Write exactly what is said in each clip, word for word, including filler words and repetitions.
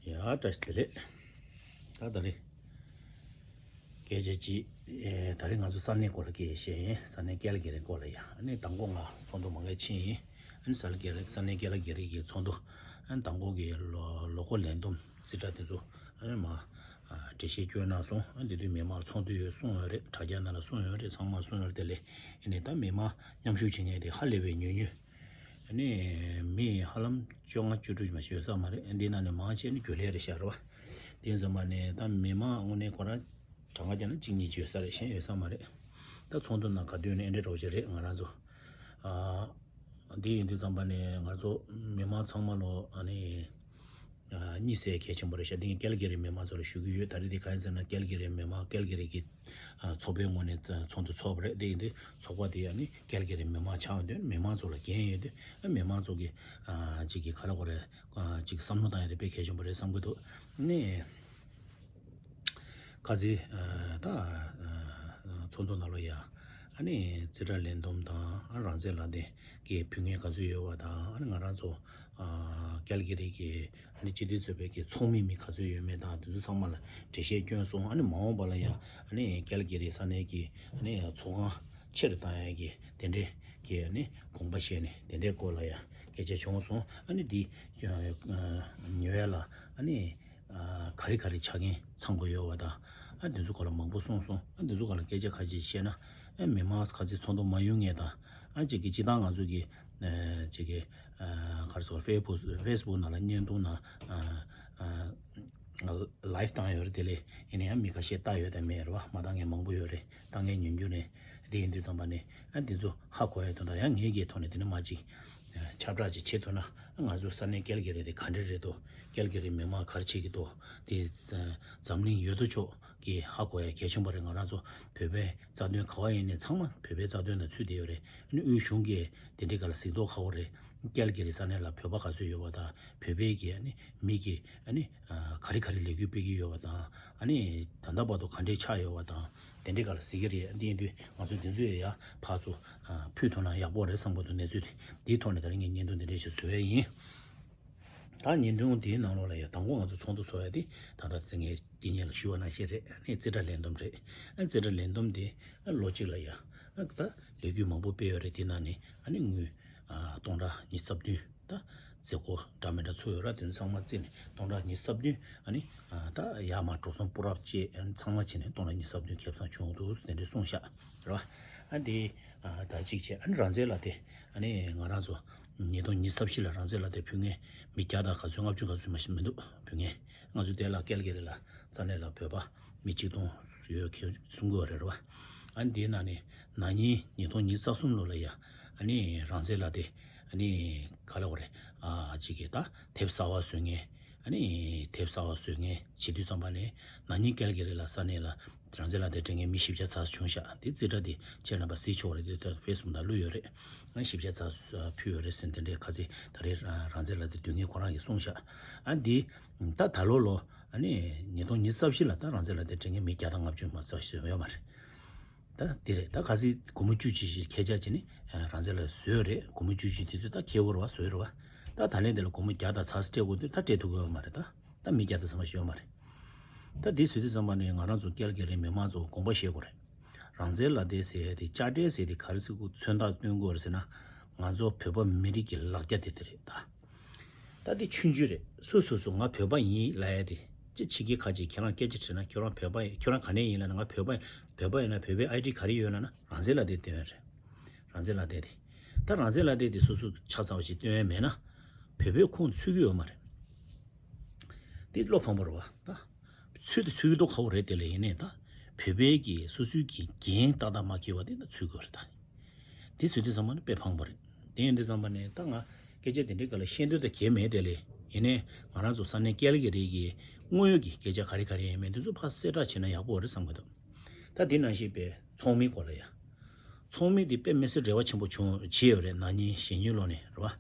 ཡ་བཀྲ་ཤིས་བདེ་ལེགས། ད་ད་རེས་སྐད་ཆ་གཅིག་ཨེ། ད་རེས་ང་ཚོ་ས་གནས་སྐོར་ལ་སྐད་བཤད་ཡིན། ས་གནས་ཀལ་གི་རི་སྐོར་ལ་ཡ། ཨ་ནི་མདང་དགོང་ང་ཚོགས་འདུ་མང་པོ་ཕྱིན་ཡིན། ཨ་ནི་ས་ལ་ཀལ་ས་གནས་ཀལ་གི་རི་གི་ཚོགས་འདུ། ཨ་ནི་མདང་དགོང་གི་ལོ་ལོ་འཁོར་ལས་བསྡོམས་རྩིས་ཁྲ་དེ་ཚོ་ཨ་ནི་མ་ཨ་འགྲེལ་བཤད་སྐྱོན་གནང་སོང་། ཨ་ནི་དེ་དུས་མི་མང་ཚོགས་འདུ་ཡོད་གསུངས་ཡོད་རེད། དྲ་རྒྱ་ནང་ལ་གསུངས་ཡོད་རེད། ཚང་མ་གསུངས་ཡོད་རེད། དེ་ལས་ཨ་ནི་ད་མི་མང་མཉམ་ཞུགས་བྱེད་མཁན་དེ་ཧ་ལས་པའི་ཉུང་ཉུང་། ཨ་ནི་མི་ཧ་ལམ་བཅོ་ལྔ་བཅུ་དྲུག་མ་ཞིག་ཡོད་ས་མ་རེད། འདི་ནང་ནས་མང་ཆེ་ནི་རྒྱུན་ལས་རེད་ཤག་རེད་བ། དེ་ཡིན་ཙང་མ་ནས་ད་མི་མང་དངོས་གནས་ཁོ་རང་གྲངས་ཀ་བརྒྱབ་ན་གཅིག་གཉིས་ཅིག་ཡོད་ས་རེད། གཞན་ཡོད་ས་མ་རེད། ད་ཚོགས་འདུ་ནང་ག་དུས་ནས་ཨེ་འདྲ་འདྲ་བོ་ཞིག་རེད། ང་རང་ཚོ་ཨ་འདི་ཡིན་དུས་ཙམ་པ་ནས་ང་ཚོ་མི་མང་ཚང་མ་ལོ་ཨ་ནི་ཨ་གཉིས་སེ་གལ་ཆེན་པོ་རེད་ཤག་འདི་ངས་ཀལ་གི་རི་མི་མང་ཚོ་ལ་ཞུ་གི་ཡོད། ད་རེས་འདི་གང་ཡིན་ཟེར་ན་ཀལ་གི་རི་མི་མང་ཀལ་གི་རི་གི་ཨ་ཚོགས་པའི་ངོས་ནས་ཚོགས་འདུ་ཚོགས་པ་རེད། དེ་ཡིན་དུས་ཚོགས་པ་དེ་ཡང་ནི་ཀལ་གི་རི་མི་མང་ཆགས་ཡོང་དུས་མི་མང་ཚོ་ལ་འགན་ཡོད་དུས་ཨ་མི་མང་ཚོ་གི་ཨ་ཅིག་གི་ག་ལ་གོ་རེད། ཨ་ཅིག་བསམ་བློ་བཏང་ཡ་དེ་དཔེ་གལ་ཆེན་པོ་རེད་བསམ་གི་འདུག་ནི་ཁ་ཚིག་ཨ་ད་ཨ་ཚོགས་འདུ་ནང་ལོ་ཡ་ཨ་ནི་རྩིས་ཁྲ་ལེན་འདོམས་དང་ཨ་རང་བཙན་ལག་དེབ་ཀྱི་ཕུལ་མཁན་ག་ཚོད་ཡོད་པ་དང་། ཨ་ནི་ང་རང་ཚོ་ཨ་ཀལ་གི་རི་གི་ཨ་ནི་སྤྱི་འཐུས་ཚོགས་པའི་གི་ཚོགས་མི་མི་ག་ཚོད་ཡོད་མེད་དང་དེ་ཚོ་ཚང་མ་ལ་འགྲེལ་བཤད་བསྐྱོན་སོང་། ཨ་ནི་མ་འོངས་པ་ལ་ཡང་ཨ་ནི་ཀལ་གི་རི་ས་གནས་ཀྱི་ཨ་ནི་ཚོགས་ཁང་ཆེ་རུ་བཏང་ཡ་གི་དེ་འདྲའི་གི་ཨ་ནི་དགོངས་པ་བཞེས་ནས་དེ་འདྲའི་སྐོར་ལ་ཡང་སྐད་ཆ་བྱུང་སོང་། ཨ་ནི་འདི་ཉོ་ཡ་ལ་ཨ་ནི་ཨ་ག་རེ་ག་རེ་ཆ་རྐྱེན་ཚང་པོ་ཡོད་པ་དང་། ཨ་འདི་ཚོ་སྐོར་ལ་མང་པོ་གསུངས་སོང་། ཨ་འདི་ཚོ་སྐོར་ལ་སྐད་ཆ་ཁ་ཅིག་བཤད་ན་ཨ་མི་མང་ཁ་ཚིག་ཚོགས་འདུ་མ་ཡོང་ངེས་དང་། ཨ་ཅིག་གི་སྤྱི་བཏང་ང་ཚོ་གི་ཨ་ཅིག་གི་ཨ་ག་རེ་ཟེར་ཧྥེ་སི་བུག་ཧྥེ་སི་བུག་ནང་ལ་བརྙན་ཐུང་ནང་ཨ་ཨ་ལའིབ་བཏང་ཡོད་རེད། དེ་ལས་ཡིན་ན་ཡང་མི་ཁ་ཤས་ལྟ་ཡོད་དང་མེད་རེད་བ། མ་ལྟ་མཁན་མང་པོ་ཡོད་རེད། ལྟ་མཁན་ཉུང་ཉུང་རེད། དེ་ཡིན་དུས་ཙམ་པ་ནས་ཨ་འདི་ཚོ་ཧ་གོ་ཡ་དོན་དག་ཡང་ངེད་ཀྱི་ཐོག་ནས་དེ་ནས་མ་ཅིག་ཁྱབ་བསྒྲགས་ཅིག་བྱེད་ཐུབ་ན། ང་ཚོ་ས་གནས་ཀལ་གི་རི་དེ་ག་འདྲ་རེད་འདུག་ཀལ་གི་རི་མི་མང་ག་རེ་བྱེད་ཀྱི་འདུག་དེ་འཛམ་གླིང་ཡོད་དོ་ཅོག་གི་ཧ་གོ་ཡ་གལ་ཆེན་པོ་རེད། ང་རང་ཚོ་བོད་པའི་རྩ་དོན་ག་བ་ཡིན་ནའི་ཚང་མ་བོད་པའི་རྩ་དོན་ལ་ཚུད་བསྡད་ཡོད་རེད། ཨ་ནི་དབུས་གཞུང་གིས་དེ་འདྲའི་སྒང་ལ་གཟིགས་རྟོག་ཧ་གོ་རེད། ཀལ་གི་རི་ས་གནས་ལ་བོད་པ་ག་ཚོད་ཡོད་པ་དང་། བོད་པའི་གི་ཨ་ནི་མི་གི་ཨ་ནི་ཨ་ག་རེ་ག་རེ་ལས་འགུལ་སྤེལ་གྱི་ཡོད་པ་དང་། ཨ་ནི་ད་ལྟ་བར་དུ་ག་འདྲའི་ཆགས་ཡོད་པ་དང་། དེ་འདྲའི་སྒང་ལ་གཟིགས་ཀྱི་རེད། འདི་ཡིན་དུས་ང་ཚོ་འདི་ཚོ་ཡ་ཕར་ཚུར་ཨ་ཕུལ་ཐུབ་ན་ཡག་པོ་རེད་བསམ་གྱི་འདུག་གནས་ཚུལ་དེ་འདིའི་ཐོག་ནས་ད་རིང་ངས་བརྙན་ཐུང་འདི་འདྲ་ཞིག་བཟོ་ཡ་ཡིན། ད་བརྙན་ཐུང་འདིའི་ནང་ལོགས་ལ་ཡ་དང་པོ་ང་ཚོ་ཚོགས་འདུ་ཚོགས་ཡ་དེ་ད་ལྟ་དེ་ངས་འདི་ཉིད་ལ་ཞུ་བ་ནང་བཞིན་རེད། ཨ་ནི་རྩིས་ཁྲ་ལེན་འདོམས་རེད། ཨ་རྩིས་ཁྲ་ལེན་འདོམས་དེ་ཨ་ལོ་གཅིག་ལ་ཡ་ཨ་ད་ལས་འགུལ་མང་པོ་སྤེལ་ཡོད་རེད། དེ་ནང་ནས་ཨ་ནི་དངུལ་ཨ་སྟོང་ཕྲག་ཉི་ཤུ་རྩ་བདུན། ད་མཛད་སྒོ་འདྲ་མི་འདྲ་ཚུགས་ཡོད་ར། དེ་ཚོ་ཚང་མ་བརྩིས་ནས་སྟོང་ཕྲག་ཉི་ཤུ་རྩ་བདུན། ཨ་ནི་ཨ་ད་ཡར་མར་འགྲོ་སོང་སྤུར་རབ་བཅས་ཨ་ནི་ཚང་མ་བྱས་ནས་སྟོང་ཕྲག་ཉི་ཤུ་རྩ་བདུན་ཁེ་བཟང་བྱུང་འདུག་དེ་འདྲ་གསུངས་ཤག་རེད་བ། ཨ་འདི་ཨ་ད་གཅིག་བྱས། ཨ་ནི་རང་བཙན་ལག་དེབ་ཨ་ནི་ང་རང་ཚོ་ཉིས་སྟོང་ཉི་ཤུ་རྩ་བཞི་ལ་རང་བཙན་ལག་དེབ་ཕུལ་མཁན་མི་བརྒྱ་དང་ག་ཚོད་ལྔ་བཅུ་ག་ཚོད་མ་ཞིག་མི་འདུག་ཕུལ་མཁན། ང་ཚོ་དེ་ལ་ཀལ་གི་རི་ལ་ས་གནས་ལ་བོད་པ་མི་གཅིག་སྟོང་ཡོད་མཁན་གསུང་གི་ཡོད་རེད་བ། ཨ་ནི་དེའི་ནང་ནས་ན་ནིང་ཉིས་སྟོང་ཉི་ཤུ་རྩ་གསུམ་ལོ་ལ་ཡ་ཨ་ནི་རང་བཙན་ལག་དེབ་ཨ་ནི་ག་ལ་གོ་རེད། ཨ་ཅིག་གི་ད་དེབ་གསར་བ་བཟོ་མཁན། ཨ་ནི་དེབ་གསར་བ་བཟོ་མཁན་བྱེད་དུས་ཙམ་པ་ནས་ན་ནིང་ཀལ་གི་རི་ལ་ས་གནས་ལ་རང་བཙན་ལག་དེབ་སྤྲད་མཁན་མི་བཞི་བརྒྱ་ཙམ་བྱུང་ཤག་དེ་རྩིས་ཁྲ་དེ་ཁྱེད་རྣམ་པ་གཟིགས་ཆོག་རེད། དེ་ད་ཕེ་སི་བུག་ནང་བླུགས་ཡོད་རེད། ང་བཞི་བརྒྱ་ཙམ་ཕུལ་ཡོད་རེད་ཟེར་དེ་འདྲའི་ཁ་ཚིག་ད་རེས་རང་བཙན་ལག་དེབ་བསྡུ་མཁན་ཁོ་རང་གིས་གསུངས་ཤག་ཨ་འདི་ད་ད་ལོ་ལོ་ཨ་ནི་ཉིས་སྟོང་ཉི་ཤུ་རྩ་བཞི་ལ་ད་རང་བཙན་ལག་དེབ་སྤྲད་མཁན་མི་བརྒྱ་དང་ལྔ་བཅུ་མ་ཙམ་ཞིག་ཡོད་མ་རེད། ད་དེ་རེད། ད་ག་ཚོད་སྒོར་མོ་བཅུ་གཅིག་ཞིག་ཁྱེད་ཅག་བྱས་ནས་རང་བཙན་ལག་བཟོས་རེད། སྒོར་མོ་བཅུ་གཅིག་དེ་ཚོ་ད་ཁྱེད་དགོས་རེད་བ། བཟོས་རེད་བ། ད་ད་ལན་དེ་ལ་སྒོར་མོ་བརྒྱ་དང་ཚ་ས་སྤྲད་དགོས་དུས་ད་སྤྲད་ཐུབ་ཀྱི་ཡོད་མ་རེད། ད་ད་མི་བརྒྱ་དང་ཚ་མ་ཞིག་ཡོད་མ་རེད། ད་དེ་བཟོས་དུས་ཙམ་པ་ནས་ང་རང་ཚོ་ཀལ་གི་རི་མི་མང་ཚོ་དགོངས་པ་བཞེས་དགོས་རེད། རང་བཙན་ལག་དེབ་ཟེར་ཡ་དེ་དཔྱ་ཁྲལ་ཟེར་དེ་ག་རེ་ཟེར་དགོས་མཚོན་རྟགས་སྟོན་དགོས་རེད་ཟེར་ན། ང་ཚོ་བོད་པ་མི་རིགས་ཀྱི་ལག་རྒྱ་དེ་དེ་རེད་ད། ད་དེ་ཆུང་ཆུང་རེད། སུ་སུ་སུ་ང་བོད་པ་ཡིན་ལབ་ཡ་དེ་ཅི་ཕྱི་རྒྱལ་ཁག་ཅིག་ཁྱེད་རང་སྐད་ཆ་དྲིས་ན། ཁྱོད་རང་བོད་པ་ཡིན། ཁྱོད་རང་ག་ནས་ཡིན་ལབ་ན། ང་བོད་པ་ཡིན། བོད་པ་ཡིན་ན་བོད་པའི་ཨའི་ཌི་ག་རེ་ཡོད་ལབ་ན་རང་བཙན་ལག་དེབ་སྟོན་རེད། རང་བཙན་ལག་དེབ་དེ། ད་རང་བཙན་ལག་དེབ་དེ་སོ་སོ་ཆ་ཚང་བ་ཞིག་སྟོན་ཡ་མེད་ན་བོད་པའི་ཁོངས་ཚུད་ཀྱི་ཡོད་མ་རེད། དེ་བློ་ཕངས་པོ་རེད་བ། ད་ཚུད་དེ་ཚུད་ཀྱི་འདུག་ཁ་བོ་རེད། དེ་ལས་ཡིན་ནའི་ད་བོད་པའི་གི་སོ་སོའི་གི་འགན་ཏག་ཏག་མ་འཁྱེར་བ་དེ་ད་ཚུད་དགོས་རེད་ད། དེ་ཚུད་དུས་ཙམ་པ་ནི་དཔེ་ཕངས་པོ་རེད། དེ་ཡིན་དུས་ཙམ་པ་ནས་ད་ང་སྐད་ཆ་དེ་འདྲའི་སྐོར་ལ་བཤད་འདོད་ད་གང་ཡང་མེད། དེ་ལས་ཡིན་ནའི་ང་རང་ཚོ་ས་གནས་ཀལ་གི་རི་གི་དངོས་ཡོད་ཀྱི་སྐད་ཆ་ག་རེ་ག་རེ་ཡིན་མིན་དེ་ཚོ་ཕར་གསལ་བསྒྲགས་བྱས་ན་ཡག་པོ་རེད་བསམ་གི་འདུག་ད་འདི་ནང་བཞིན་པའི་ཚོགས་མིའི་སྐོར་ལ་ཡ། ཚོགས་མི་དེ་དཔེ་མི་སྲིད་འབྲེལ་བ་ཆེན་པོ་བྱུང་བྱས་ཡོད་རེད། ན་ནིང་གཞེས་ནིང་ལོ་ནས་རེད་བ།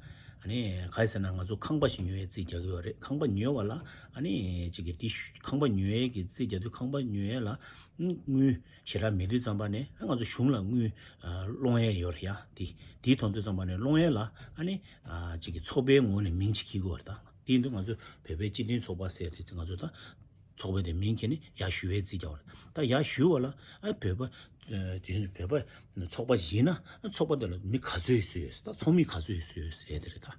ཨ་ནི་ག་རེ་ཟེར་ན་ང་ཚོ་ཁང་པ་ཞིག་ཉོ་ཡའི་རྩིས་རྒྱག་གི་ཡོད་རེད། ཁང་པ་ཉོས་པ་ལ་ཨ་ནི་ཅིག་གི་དེ་ཤུ་ཁང་པ་ཉོ་ཡའི་གི་རྩིས་རྒྱག་དུས་ཁང་པ་ཉོ་ཡ་ལ་དངུལ་ཞེ་དྲག་མེད་དུས་ཙམ་པ་ནས་ང་ཚོ་གཞུང་ལ་དངུལ་སློང་ཡ་ཡོད་རེད་ཡ། དེ་དེའི་དོན་དུ་ཙམ་པ་ནས་སློང་ཡ་ལ་ཨ་ནི་ཅིག་གི་ཚོགས་པའི་ངོས་ནས་མིང་ཅིག་འཁྱེར་དགོས་རེད་ད། དེ་ཡིན་དུས་ང་ཚོས་བོད་པའི་སྤྱི་མཐུན་ཚོགས་པ་ཟེར་དེ་ང་ཚོས་ད་ཚོགས་པའི་དེ་མིང་ཁྱེར་ནས་ཡར་ཞུ་བའི་རྩིས་རྒྱག་པ་རེད། ད་ཡར་ཞུ་བ་ལ་ཨ་བོད་པ་དེ་བོད་པ་ཚོགས་པ་ཞིག་ཡིན་ན་ཨ་ཚོགས་པ་དེ་ལ་མི་ག་ཚོད་བཟོས་ཡོད་ཟེར། ད་ཚོགས་མི་ག་ཚོད་བཟོས་ཡོད་ཟེར་དེ་རེད་ད།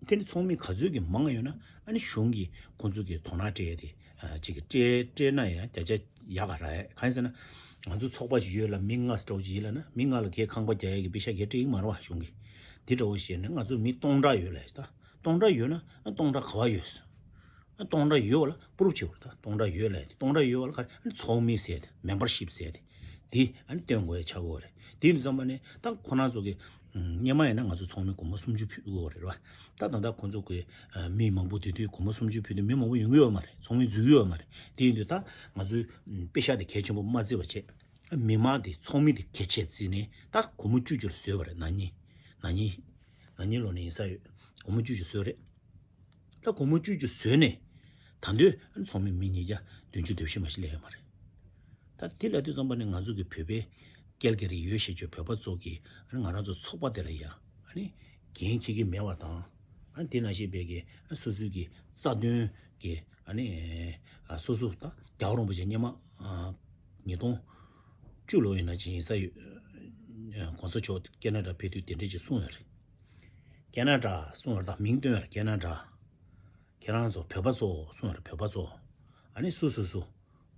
དེ་ནི་ཚོགས་མི་ག་ཚོད་ཀྱི་མང་ཡོད་ན་ཨ་ནི་གཞུང་གིས་ཁོང་ཚོ་གི་དོ་སྣང་སྤྲད་དེ་ཨ་ཅིག་གི་སྤྲད་སྤྲད་ན་ཡང་བརྒྱ་ཆ་ཡག་ག་རག་ཡ། གང་ཡིན་ཟེར་ན་ང་ཚོ་ཚོགས་པ་ཞིག་ཡོད་ལ་མི་ལྔ་ཙམ་ཅིག་ཡིན་ལ་ན་མི་ལྔ་ལ་གས་ཁང་པ་རྒྱག་ཡ་གི་པེ་ཤ་གས་སྤྲད་ཀྱི་མ་རེད་བ། གཞུང་གིས་འདི་འདྲ་བོ་བཤད་ནས་ང་ཚོ་མི་སྟོང་ཕྲག་ཡོད་ལ་ད་སྟོང་ཕྲག་ཡོད་ན་ཨ་སྟོང་ཕྲག་ག་བ་ཡོད་ཟེར། ཨ་སྟོང་ཕྲག་ཡོད་བ་ལ་པུ་རུབ་བྱེད་དགོས་རེད། ད་སྟོང་ཕྲག་ཡོད་ལ་སྟོང་ཕྲག་ཡོད་བ་ལ་ག་རེ་ཨ་ནི་ཚོགས་མི་ཟེར་ཏེ་མེམ་བར་ཤིབ་ཟེར་ཏེ་དེ་ཨ་ནི་སྟོན་དགོས་ཡ་ཆགས་ཀྱི་ཡོད་རེད། དེ་ཡིན་དུས་ཙམ་པ་ནི་ད་ཁོ་རང་ཚོ་གི་སྔོན་མ་ཡིན་ན་ང་ཚོ་ཚོགས་མི་སྒོར་མོ་སུམ་ཅུ་ཕུལ་དགོས་རེད་བ། ད་ད་ལྟ་ཁོ་ཚོ་གི་མི་མང་པོ་དེ་དུས་སྒོར་མོ་སུམ་ཅུ་ཕུལ་དུས་མི་མང་པོ་ཡོང་གི་ཡོད་མ་རེད། ཚོགས་མི་འཛུལ་གི་ཡོད་མ་རེད། དེ་ཡིན་དུས་ད་ང་ཚོའི་པེ་ཤ་དེ་གལ་ཆེན་པོ་མ་བརྩི་བ་བྱས། མི་མང་དེ་ཚོགས་མི་དེ་གལ་ཆེ་བརྩིས་ནས་ད་སྒོར་མོ་བཅུ་བཅུ་ལ་བཟོས་པ་རེད། ན་ནིང་ན་ནིང་ན་ནིང་ལོ་ནས་ཡིན་ས་ཡོད། སྒོར་མོ་བཅུ་བཅུ་བཟོས་རེད། ད་སྒོར་མོ་བཅུ་བཅུ་བཟོས་ནས་ད་འདོད་ཚོགས་མི་མི་ཉིས་བརྒྱ་བདུན་ཅུ་དོན་བཞི་མ་ཞིག་སླེབས་ཡོད་མ་རེད། ད་དེ་ལ་དུས་ཙམ་པ་ནས་ང་ཚོ་གི་བོད་པའི་ཀལ་ག་རི་ཡོད་ཤེས་ཀྱི་བོད་པ་ཚོ་གི་ང་རང་ཚོ་ཚོགས་པ་དེ་ལ་ཡ་ཨ་ནི་འགན་འཁྱེར་གྱི་མེད་པ་དང་ཨ་ནི་དེ་ནང་བཞིན་པའི་གི་སོ་སོའི་གི་རྩ་དོན་གི་ཨ་ནི་སོ་སོ་ད་རྒྱལ་བ་རིན་པོ་ཆེ་སྔོན་མ་ཉིས་སྟོང་བཅུ་ལོ་ཡིན་ན་ཅི་ཡིན་ས་ཡོད། གོང་ས་མཆོག་ཀེ་ན་ཌ་ཕེབས་དུས་དེ་འདྲས་ཅིག་གསུངས་ཡོད་རེད། ཀེ་ན་ཌ་གསུངས་ཡོད་རེད། ད་མིང་བཏོན་ཡོད་རེད། ཀེ་ན་ཌ། ཁྱེད་རང་ཚོ་བོད་པ་ཚོ་གསུངས་ཡོད་རེད། བོད་པ་ཚོ་ཨ་ནི་སོ་སོ་སོ་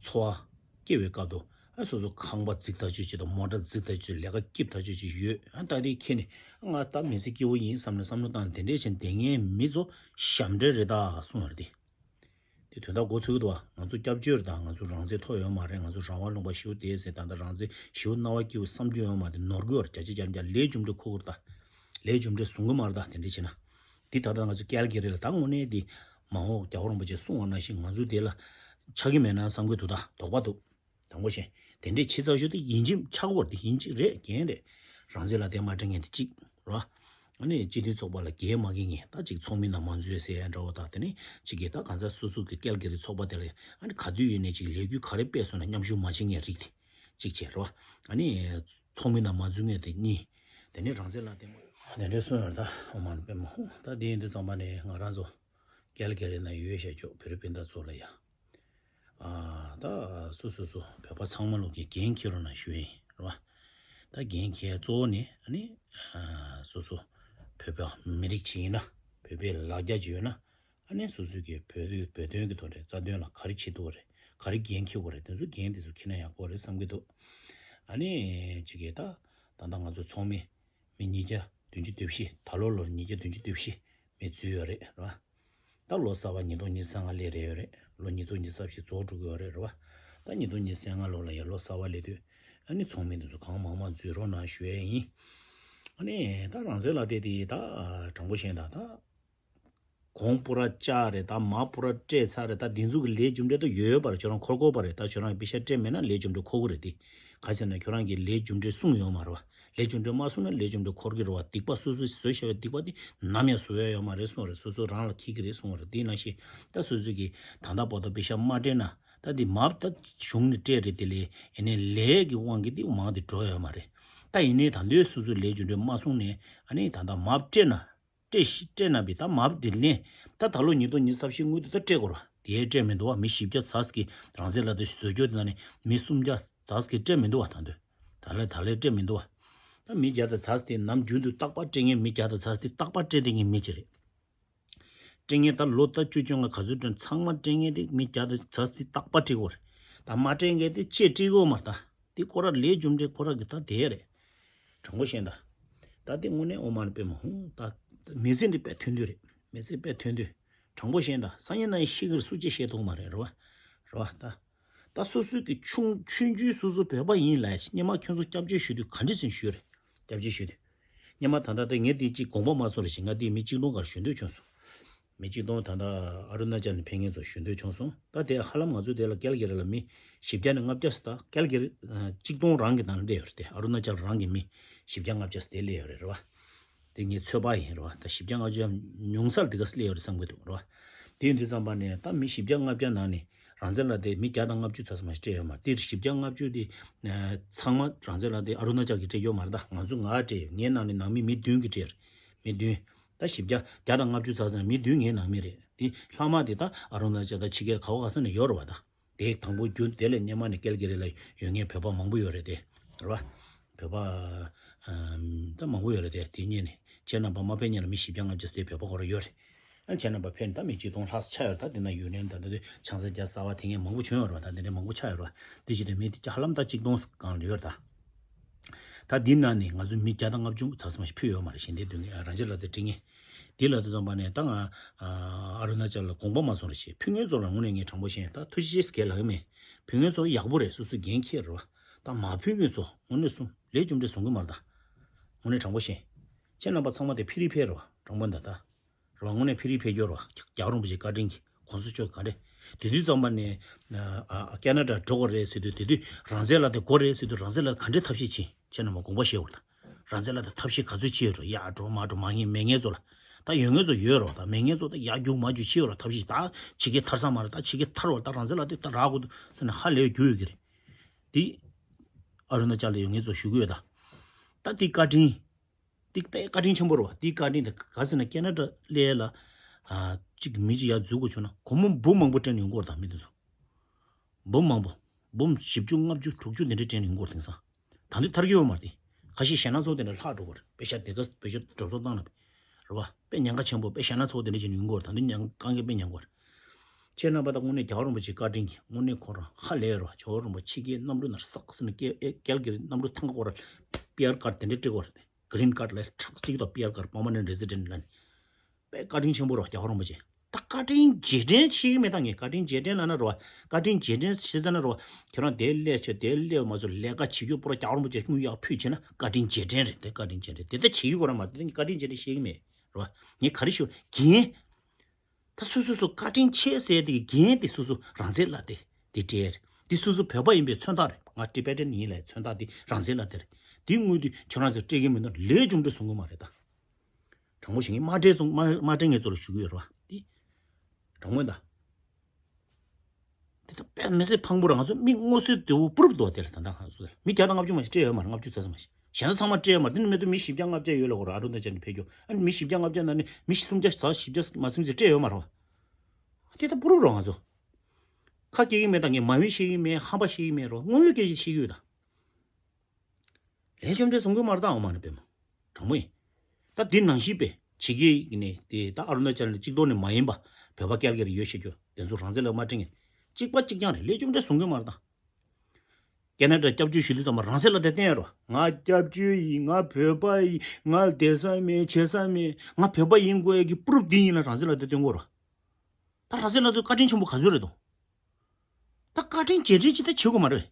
འཚོ་བ་སྐྱེལ་བའི་སྐབས་དུ་ཨ་སོ་སོ་ཁང་པ་འཛུགས་ཐག་ཆོད་ཅིག་དང་མོ་ཊ་འཛུགས་ཐག་ཆོད་ལས་ཀ་སྐྱིད་ཐག་ཆོད་ཅིག་ཡོད། ཨ་ད་དེ་ཁྱེད་ནི་ང་ད་མི་ཚེ་སྐྱིད་པོ་ཡིན་བསམ་ནས་བསམ་བློ་བཏང་དེ་འདྲས་བྱས་བསྡད་མཁན་མི་ཚོ་ཞབས་འདྲེན་རེད་ད་གསུངས་ཡོད་རེད། དེ་དོན་དག་མགོ་ཚོས་ཀྱི་འདུག་བ། ང་ཚོ་སྐྱབས་བཅོལ་དང་ང་ཚོ་རང་བཙན་ཐོབ་ཡོད་མ་རེད། ང་ཚོ་རང་དབང་ལུང་པ་ཞེ་པོ་བསྡད་ཟེར། ད་ལྟ་རང་བཙན་ཞེ་པོ་རྣ་བ་སྐྱིད་པོ་བསམ་རྒྱུ་ཡོད་མ་རེད། ནོར་གི་ཡོད་རེད། བརྒྱ་ཆ་བརྒྱ་ནས་བརྒྱ་ལས་རྒྱུ་འབྲས་འཁོར་གི་རེད་ད། ལས་རྒྱུ་འབྲས་བཟུང་གི་མ་རེད་ད། དེ་འདྲས་བྱས་ན། འདི་ད་ལྟ་ང་ཚོ་ཀལ་ག་རི་ལ་ད་དངོས་གནས་དེ་མ་འོངས་རྒྱལ་བ་རིན་པོ་ཆེ་གསུངས་པ་ནང་བཞིན་ང་ཚོ་དེ་ལ་ཆགས་ཀྱི་མེད་ན་བསམ་གྱི་འདུག་ད་དོགས་པ་འདུག་དྲང་པོ་བཤད། དེ་འདྲས་ཆེ་ཚགས་ཤོས་དེ་ཡིན་གཅིག་ཆགས་ཀྱི་ཡོད་རེད། དེ་ཡིན་གཅིག་རེད། རྐྱེན་རེད། རང་བཙན་ལ་བརྟེན་མ་སྤྲད་མཁན་དེ་གཅིག་རེད་བ། ཨ་ནི་སྤྱི་མཐུན་ཚོགས་པ་ལ་འགན་མ་འཁྱེར་མཁན་ད་ཅིག་ཚོགས་མི་ནང་མ་འཛུལ་ཟེར་ཡ་འདྲ་བོ་དང་དེ་ནི་ཅིག་གིས་ད་གང་ཟག་སོ་སོ་གི་ཀལ་ག་རི་ཚོགས་པ་དེ་ལ་ཨ་ནི་ག་དུས་ཡིན་ནའི་ཅིག་ལས་འགུལ་ག་རེ་སྤེལ་སོང་ན་མཉམ་ཞུགས་མ་བྱེད་མཁན་རིགས་དེ་གཅིག་བྱས་རེད་བ། ཨ་ནི་ཚོགས་མི་ནང་མ་འཛུལ་མཁན་དེ་གཉིས། དེ་ནི་རང་བཙན་ལ་བརྟེན་མ་དེ་འདྲས་གསུངས་ཡོད་རེད་ད། ཨོ་མ་ནི་པད་མ་ཧོ། ད་དེ་ཡིན་དུས་ཙམ་པ་ནས་ང་རང་ཚོ་ཀལ་ག་རི་ནང་ཡོད་བཤད་ཆོག་བོད་རིགས་སྤུན་ཟླ་ཚོ་ལ་ཡ། ཨ་ད་སོ་སོ་སོ་བོད་པ་ཚང་མ་ལོག་གི་འགན་འཁྱེར་རོགས་གནང་ཞུ་ཡིན་རེད་བ། ད་འགན་འཁྱེར་གཙོ་བོ་ནི་ཨ་ནི་ཨ་སོ་སོ་བོད་པ་མི་རིགས་ཅིག་ཡིན་ན་བོད་པའི་ལ་རྒྱ་ཅིག་ཡོད་ན་ཨ་ནི་སོ་སོ་གི་བོད་བོད་དོན་གི་ཐོག་ནས་རྩ་དོན་ལ་ག་རེ་བྱེད་ཐུབ་པ་རེད། ག་རེ་འགན་འཁྱེར་དགོས་རེད། དེ་ཚོ་འགན་དེ་ཚོ་འཁྱེར་ན་ཡག་པོ་རེད་བསམ་གི་འདུག་ཨ་ནི་ཅིག་གིས་ད་ད་ལྟ་ང་ཚོ་ཚོགས་མི་མི་ཉིས་བརྒྱ་བདུན་ཅུ་དོན་བཞི་ད་ལོ་ལོར་ཉིས་བརྒྱ་བདུན་ཅུ་དོན་བཞི་མི་འཛུལ་ཡོད་རེད་རེད་བ། ད་ལོ་གསར་པ་ཉིས་སྟོང་ཉི་ཤུ་རྩ་ལྔ་སླེབས་རེད་ཡོད་རེད། ལོ་ཉིས་སྟོང་ཉི་ཤུ་རྩ་བཞི་རྫོགས་འགྲོ་གི་ཡོད་རེད་རེད་བ། ད་ཉིས་སྟོང་ཉི་ཤུ་རྩ་ལྔ་ལོ་ལ་ཡང་ལོ་གསར་པ་སླེབས་དུས་ཨ་ནི་ཚོགས་མི་འདི་ཚོ་གང་མང་མང་འཛུལ་རོགས་གནང་ཞུ་ཡས་ཡིན། ཨ་ནི་ད་རང་བཙན་ལ་བལྟས་ཏེ་ད་དྲང་པོ་བཤད་ན་ད་གོང་པུ་ར་བཅག་རེད། ད་མར་པུ་ར་སྤྲད་ཚར་རེད། ད་འདི་ཚོ་གི་ལས་རྒྱུ་འབྲས་ད་ཡོད་ཡོད་པ་རེད། ཁྱོད་རང་འཁོར་དགོས་པ་རེད། ད་ཁྱོད་རང་གི་པེ་ཤ་སྤྲད་མེད་ན་ལས་རྒྱུ་འབྲས་འཁོར་གི་རེད་དེ། ག་ཅི་ན་ཁྱོད་རང་གི་ལས་རྒྱུ་འབྲས་གསུངས་ཡོད་མ་རེད་བ། ལས་རྒྱུ་འབྲས་མ་གསུངས་ན་ལས་རྒྱུ་འབྲས་འཁོར་གི་རེད་བ། སྡིག་པ་སོ་སོས་བཟོས་བཞག་པའི་སྡིག་པ་དེ་ནམ་ཡང་བཟོ་ཡ་ཡོད་མ་རེད་གསུངས་རེད། སོ་སོ་རང་ལ་འཁྱེར་གི་རེད་གསུངས་རེད། དེ་ནང་བཞིན་ད་སོ་སོ་གིས་ད་ལྟ་བར་དུ་པེ་ཤ་མ་སྤྲད་ན་ད་དེ་མར་ད་གཞུང་ནས་སྤྲད་རེད། དེ་ལས་ཡིན་ནའི་ལས་ཀྱི་དབང་གིས་དེ་མར་དེ་འགྲོ་ཡོད་མ་རེད། ད་ཡིན་ནའི་ད་འདོད་སོ་སོའི་ལས་རྒྱུ་འབྲས་མ་གསུངས་ནས་ཨ་ནི་ད་ལྟ་མར་སྤྲད་ན། སྤྲད་ཤི་སྤྲད་ན་བི་ད་མར་དེ་ལེན། ད་ད་ལོ་ཉིས་སྟོང་ཉི་ཤུ་རྩ་བཞི་སྔོན་དུ་ད་སྤྲད་དགོས་ར། དེ་སྤྲད་མི་འདུག་བ། མི་བཞི་བརྒྱ་ཙམ་གྱིས་རང་བཙན་ལ་དེ་བཟོ་རྒྱུ་དེ་ནང་ནས་མི་སུམ་བརྒྱ་ཙམ་གྱིས་སྤྲད་མི་འདུག་བ། ད་འདོད་ད་ལས་ད་ལས་སྤྲད་མི་འདུག་བ། ད་མི་བརྒྱ་དང་ཙམ་དེ་ནམ་རྒྱུན་དུ་རྟག་པར་སྤྲད་མཁན་མི་བརྒྱ་དང་ཙམ་དེ་རྟག་པར་སྤྲད་བསྡད་མཁན་མི་ཅིག་རེད། སྤྲད་མཁན་ད་ལོ་ད་བཅུ་བཅོ་ལྔ་ག་ཚོད་སྤྲད་ཚང་མ་སྤྲད་མཁན་དེ་མི་བརྒྱ་དང་ཙམ་དེ་རྟག་པར་སྤྲད་དགོས་རེད། ད་མ་སྤྲད་མཁན་དེ་ཅེས་སྤྲད་དགོས་མ་རེད་ད། དེ་ཁོ་ར་ལས་རྒྱུ་འབྲས་ཁོ་ར་གི་ད་དེ་རེད། དྲང་པོ་བཤད་ན་ད། ད་དེ་དངོས་གནས་ཨོ་མ་ནི་པད་མ་ཧུང་ད། མི་ཚེ་འདི་དཔེ་ཐོན་དུས་རེད། མི་ཚེ་དཔེ་ཐོན་དུས། དྲང་པོ་བཤད་ན་ད་སང་ཉིན་གནངས་ཉིན་ཤི་གི་རེད། སུ་གཅིག་ཤེས་ཐུབ་མ་རེད། རེད་བ། རེད་བ་ད། ད་སོ་སོའི་གི་ཆུང་ཆུང་ཆུང་སོ་སོ་བོད་པ་ཡིན་ལ་སྔོན་མ་ཁྱོད་ཚོ་སྐྱབས་བཅོལ་ཞུ་དུས་ག་འདྲ་ཚུན་ཞུས་རེད། སྐྱབས་བཅོལ་ཞུ་དུས། སྔོན་མ་ད་ལྟ་དེ་ངས་དེ་གཅིག་དགོངས་པ་མ་ཚོམས་རེ་བྱས། ང་དེ་མི་གཅིག་སྟོང་གར་ཞུ་འདོད་བྱུང་སོང་། མི་གཅིག་སྟོང་ད་ལྟ་ཨ་རུ་ན་ཅལ་ནས་ཕེབས་མཁན་ཚོ་ཞུ་འདོད་བྱུང་སོང་། ད་དེ་ཧ་ལམ་ང་ཚོ་དེ་ལ་ཀལ་ག་རི་ལ་མི་བཞི་བརྒྱ་ནས་ལྔ་བརྒྱ་ཙམ། ད་ཀལ་ག་རི་གཅིག་སྟོང་རང་གི་ནང་ལ་སླེབས་ཡོད་རེད་དེ། ཨ་རུ་ན་ཅལ་རང་གི་མི་བཞི་བརྒྱ་ལྔ་བརྒྱ་ཙམ་དེ་སླེབས་ཡོད་རེད། རེད་བ། དེ་ངའི་ཚོད་དཔག་ཡིན། རེད་བ། ད་བཞི་བརྒྱ་ལྔ་བརྒྱ་ཉུང་ས་ལ་དེ་ག་ཙམ་སླེབས་ཡོད་རེད་བསམ་གྱི་འདུག་རེད་བ། དེ་ཡིན་དུས་ཙམ་པ་ནས་ད་མི་བཞི་བརྒྱ་ལྔ་བརྒྱ་ནང་ནས་རང་བཙན་ལ་དེ་མི་བརྒྱ་དང་ལྔ་བཅུ་ཙམ་མ་ཞིག་སྤྲད་ཡོད་མ་རེད། དེ་བཞི་བརྒྱ་ལྔ་བཅུ་དེ་ཚང་མ་རང་བཙན་ལ་དེ་ཨ་རུ་ན་ཅལ་གྱིས་སྤྲད་ཡོད་མ་རེད། ད་ང་ཚོ་ང་སྤྲད་ཡོད། ངའི་ནང་ནས་ནང་མི་མི་བདུན་གྱིས་སྤྲད་ཡོད་རེད། མི་བདུན། ད་བཞི་བརྒྱ་བརྒྱ་དང་ལྔ་བཅུ་ཙམ་ཟེར་ན་མི་བདུན་ངའི་ནང་མི་རེད། དེ་ལྷག་མ་དེ་ད་ཨ་རུ་ན་ཅལ་དང་ཕྱི་རྒྱལ་ག་བ་ག་ས་ནས་ཡོད་རེད་བ། ད་དེ་དང་པོ་རྒྱུ་དེ་ལས་སྔོན་མ་ནས་ཀལ་གི་རི་ལ་ཡོད་མཁན་བོད་པ་མང་པོ་ཡོད་རེད་དེ། རེད་བ། བོད་པ་ཨམ་ད་མང་པོ་ཡོད་རེད་དེ། དེ་སྔོན་ནས་ཁྱེད་རྣམ་པ་མ་ཕེབས་སྔོན་ལ་མི་བཞི་བརྒྱ་ལྔ་བཅུ་ཙམ་བོད་པ་སྐོར་ཡོད་རེད། ཨ་ཁྱེད་རྣམ་པ་ཕེབས་ནས་ད་མི་གཅིག་སྟོང་ལྷག་ཆགས་ཡོད་རེད། ད་དེ་ན་ཡུན་ནན་ད་ད་དུས་ཆང་ས་རྒྱ་གསར་བ་དེ་སྔོན་མང་པོ་བྱུང་ཡོད་རེད་བ། ད་དེ་འདྲ་མང་པོ་ཆགས་ཡོད་རེད་བ། དེ་བཞིན་དུ་མི་དེ་ཧ་ལམ་ད་གཅིག་སྟོང་སྒང་ལ་ཡོད་རེད་ད། ད་འདི་ནང་ནས་ང་ཚོ་མི་བརྒྱ་དང་ལྔ་བཅུ་ཙམ་ཙམ་ཞིག་ཕུད་ཡོད་མ་རེད། གཞན་དེ་དུས་ངས་རང་ཅག་ལ་དེ་དྲི་ངས། འདི་ལ་དུས་ཙམ་པ་ནས་ད་ང་ཨ་རུ་ན་ཅལ་ལ་དགོངས་པ་མ་ཚོམ་རེ་བྱས། ཕུད་མཁན་ཚོ་ལ་དངོས་གནས་ངས་དྲང་པོ་བཤད། ད་ཐུགས་རྗེ་ཆེ་ཟེར་ལབ་ཀྱི་མེད། ཕུད་མཁན་ཚོ་ཡག་པོ་རེད། སོ་སོ་འགན་འཁྱེར་རེད་བ། ད་མ་ཕུད་མཁན་ཚོ་དངོས་གནས་སུ་ལས་རྒྱུ་འབྲས་བཟོ་གི་མ་རེད་ད། དངོས་གནས་དྲང་པོ་བཤད། ཁྱེད་རྣམ་པ་ཚང་མ་དེ་ཕི་རི་ཕེ་རེད་བ། དྲང་པོ་འདི་ད། རེད་བ། དངོས་གནས་ཕི་རི་ཕེ་རྒྱུ་རེད་བ། རྒྱལ་བ་རིན་པོ་ཆེའི་བཀའ་དྲིན་གྱིས་གོང་ས་མཆོག་ག་རེ། དེ་དུས་ཙམ་པ་ནས་ཨ་ཨ་ཁེ་ན་ཌ་འགྲོ་དགོས་རེད་ཟེར་དུས། དེ་དུས་རང་བཙན་ལ་དེ་དགོས་རེད་ཟེར་དུས་རང་བཙན་ལ་ག་འདྲའི་ཐབས་ཤེས་བྱས། ཁྱེད་རྣམ་པ་དགོངས་པ་བཞེས་དགོས་རེད་ད། རང་བཙན་ལ་དེ་ཐབས་ཤེས་ག་ཚོད་བྱས་ཡོད་འགྲོ། ཡར་འགྲོ་མར་འགྲོ་མ་ངེས་མེད་མཁན་ཚོ་ལ། ད་ཡོད་མཁན་ཚོ་ཡོད་རེད་བ། ད་མེད་མཁན་ཚོ་ད་ཡར་རྒྱུག་མར་རྒྱུག་བྱས་ཡོད་རེད། ཐབས་ཤེས་ད་ཕྱི་རྒྱལ་ཐར་ས་མ་རེད། ད་ཕྱི་རྒྱལ་ཐར་བ་ད་རང་བཙན་ལ་དེ་ད་རག་དགོས་འདུག་ཟེར་ནས་ཧ་ལས་རྒྱུག་ཡོད་ཀྱི་རེད། དེ་ཨ་རུ་ན་ཅལ་ལ་ཡོད་མཁན་ཚོ་ཞུ་གི་ཡོད་ད། ད་དེ་བཀའ་དྲིན། འདི་དཔེ་བཀའ་དྲིན་ཆེན་པོ་རེད་བ། འདི་བཀའ་དྲིན་དེ་ག་ཟེར་ན་ཁེ་ན་ཌ་སླེབས་ལ། ཨ་གཅིག་མི་གཅིག་ཡར་འཛུལ་དགོས་བྱུང་ན་སྒོར་མོ་འབུམ་མང་པོ་སྤྲད་ནས་ཡོང་གི་ཡོད་རེད་ད། མི་དེ་ཚོ་འབུམ་མང་པོ། འབུམ་བཞི་བཅུ་ལྔ་བཅུ་དྲུག་ཅུ་དེ་འདྲ་སྤྲད་ནས་ཡོང་གི་ཡོད་རེད། དེང་སང་ད་དུང་ཐར་གྱི་ཡོད་མ་རེད་དེ། ཁ་ཤས་ཞེད་སྣང་ཚོགས་དེ་འདྲ་ལྷག་འགྲོ་གི་རེད། པེ་ཤ་དེ་ག་པེ་ཤ་གྲབས་གསོག་བཏང་ན་རེད་བ། དཔེ་ཉེན་ཁ་ཆེན་པོ། དཔེ་ཞེད་སྣང་ཚོགས་དེ་འདྲ་བྱས་ནས་ཡོང་གི་ཡོད་རེད། ད་དུང་ཉེན་དཀའ་ངལ་དཔེ་མྱངས་གི་ཡོད་རེད། ཁྱེད་རྣམ་པ་ད་དངོས་གནས་རྒྱལ་བ་རིན་པོ་ཆེའི་བཀའ་དྲིན་གྱིས་དངོས་གནས་ཁོ་རང་ཧ་ལས་རེད་བ། ཇོ་བོ་རིན་པོ་ཆེ་གིས་གནམ་གྲུ་ནང་སྲེག་ཟེར་ནས་ཀལ་ཀལ་གི་གནམ་གྲུ་ཐང་ག་སྐོར་ལ་པི་ཨར་ཀར་དེ་འདྲ་སྤྲད་དགོས་རེད། གི་རིན་ཀར་ལ་ཁྲག་གཅིག་དང་པི་ཨར་ཀར་པར་མ་ནེན་ཊི་རེ་སི་ཌེན་ཊི་ལ་ནི། དཔེ་བཀའ་དྲིན་ཆེན་པོ་རེད་རྒྱལ་བ་རིན་པོ་ཆེ། ད་བཀའ་དྲིན་རྗེས་དྲན་ཤེས་ཀྱི་མེད་ད། ངས་བཀའ་དྲིན་རྗེས་དྲན་ལབ་ན་རེད་བ། བཀའ་དྲིན་རྗེས་དྲན་ཤེས་ཙ་ན་རེད་བ། ཁྱོད་རང་དེ་སླེབས་ཆོག་དེ་སླེབས་མ་ཆོག་ལས་ཀ་བྱེད་རྒྱུ་པོ་ར་རྒྱལ་བ་རིན་པོ་ཆེ་དངུལ་ཡག་ཕུལ་བྱས་ན་བཀའ་དྲིན་རྗེས་དྲན་རེད། དེ་བཀའ་དྲིན་རྗེས་དྲན་དེ་ད་བྱེད་ཀྱི་ཡོད་ར་མ་རེད། དེ་ངས་བཀའ་དྲིན་རྗེས་དྲན་ཤེས་ཀྱི་མེད་རེད་བ། ངས་ག་རེ་ཞུ་རྒན། ད་སོ་སོ་སོ་བཀའ་དྲིན་ཆེ་ཟེར་དེ་གི་འགན་དེ་སོ་སོ་རང་བཙན་ལ་དེ་དེ་སྤྲད། དེ་སོ་སོ་བོད་པ་ཡིན་པའི་མཚོན་རྟགས་རེད། ང་ཊི་བེ་ཊན་ཡིན་ལབ་མཚོན་རྟགས་དེ་རང་བཙན་ལ་དེ་རེད། དེ་དངུལ་དེ་ཁྱོད་རང་ཚོ་སྤྲད་ཀྱི་མིན་ན་ལས་རྒྱུ་འབྲས་བཟོ་གི་མ་རེད་ད། དྲང་པོ་བཤད། ངས་མ་སྤྲད་སོང་མ་མ་སྤྲད་མཁན་ཚོ་ལ་ཞུ་གི་ཡོད་རེད་བ། དེ་དྲང་པོ་ཡིན་ད། དེ་ད་དཔེ་མི་སྲིད་ཕངས་པོ་རེད། ང་ཚོ་མི་མངོན་གསལ་དོད་པོ་པུ་རུབ་འདུག་བ། དེ་ལ་ད་ལྟ་ང་ཚོ་མི་བརྒྱ་དང་ལྔ་བཅུ་མ་ཞིག་སྤྲད་ཡོད་མ་རེད། ལྔ་བཅུ་ཙམ་ཙམ་མ་ཞིག་གཞན་ཚང་མ་སྤྲད་ཡོད་མ་རེད། དེ་ནི་མི་དུ་མི་བཞི་བརྒྱ་ལྔ་བརྒྱ་ཡོད་ལ་གོ་ར། ཨ་རུ་ན་ཅལ་ནས་ཕེབས་རྒྱུ། ཨ་ནི་མི་བཞི་བརྒྱ་ལྔ་བརྒྱ་ནང་ནས་མི་སུམ་བརྒྱ་ཙམ་བཞི་བརྒྱ་མ་ཟིན་ཙམ་སྤྲད་ཡོད་མ་རེད་བ། དེ་ད་པུ་རུབ་རེད་ང་ཚོ། ཁ་སྐྱེ་གི་མེད་ད། ངས་མ་འོས་བཤད་གི་མེད། ཧམ་པ་བཤད་གི་མེད་རོ། དངོས་ཡོད་སྐད་ཆ་བཤད་གི་ཡོད་ད། ལས་རྒྱུ་འབྲས་བཟོ་གི་མ་རེད་ད། འོ་མ་ནི་པད་མ། དྲང་མོ་ཡིན། ད་འདི་ནང་བཞིན་པས་ཕྱི་རྒྱལ་ནས་དེ་ད་ཨ་རུ་ན་ཅལ་ནས་གཅིག་ཐོག་ནས་མ་ཡིན་པ་བོད་པ་ཀལ་ཀལ་ཡོད་ཤེས་རྒྱུ་དེ་ཚོ་རང་བཙན་ལ་མ་སྤྲད་མཁན་གཅིག་པ་གཅིག་རྐྱང་རེད། ལས་རྒྱུ་འབྲས་བཟོ་གི་མ་རེད་ད། ཁེ་ན་ཌ་སྐྱབས་བཅོལ་ཞུ་དུས་ཙམ་པ་རང་བཙན་ལ་དེ་བསྟན་ཡོད་རོ། ང་སྐྱབས་བཅོལ་ཡིན། ང་བོད་པ་ཡིན། ང་བསྡད་ས་མེད་བྱེད་ས་མེད། ང་བོད་པ་ཡིན་དགོས་ཡ་གི་པུ་རུབ་འདི་ཡིན་ལ་རང་བཙན་ལ་དེ་སྟོན་དགོས་རོ། ད་རང་བཙན་ལ་དེ་བཀའ་དྲིན་ཆེན་པོ་ག་ཚོད་རེད་དོ། ད་བཀའ་དྲིན་རྗེས་དྲན་ཅི་ད་བྱེད་དགོས་མ་རེད།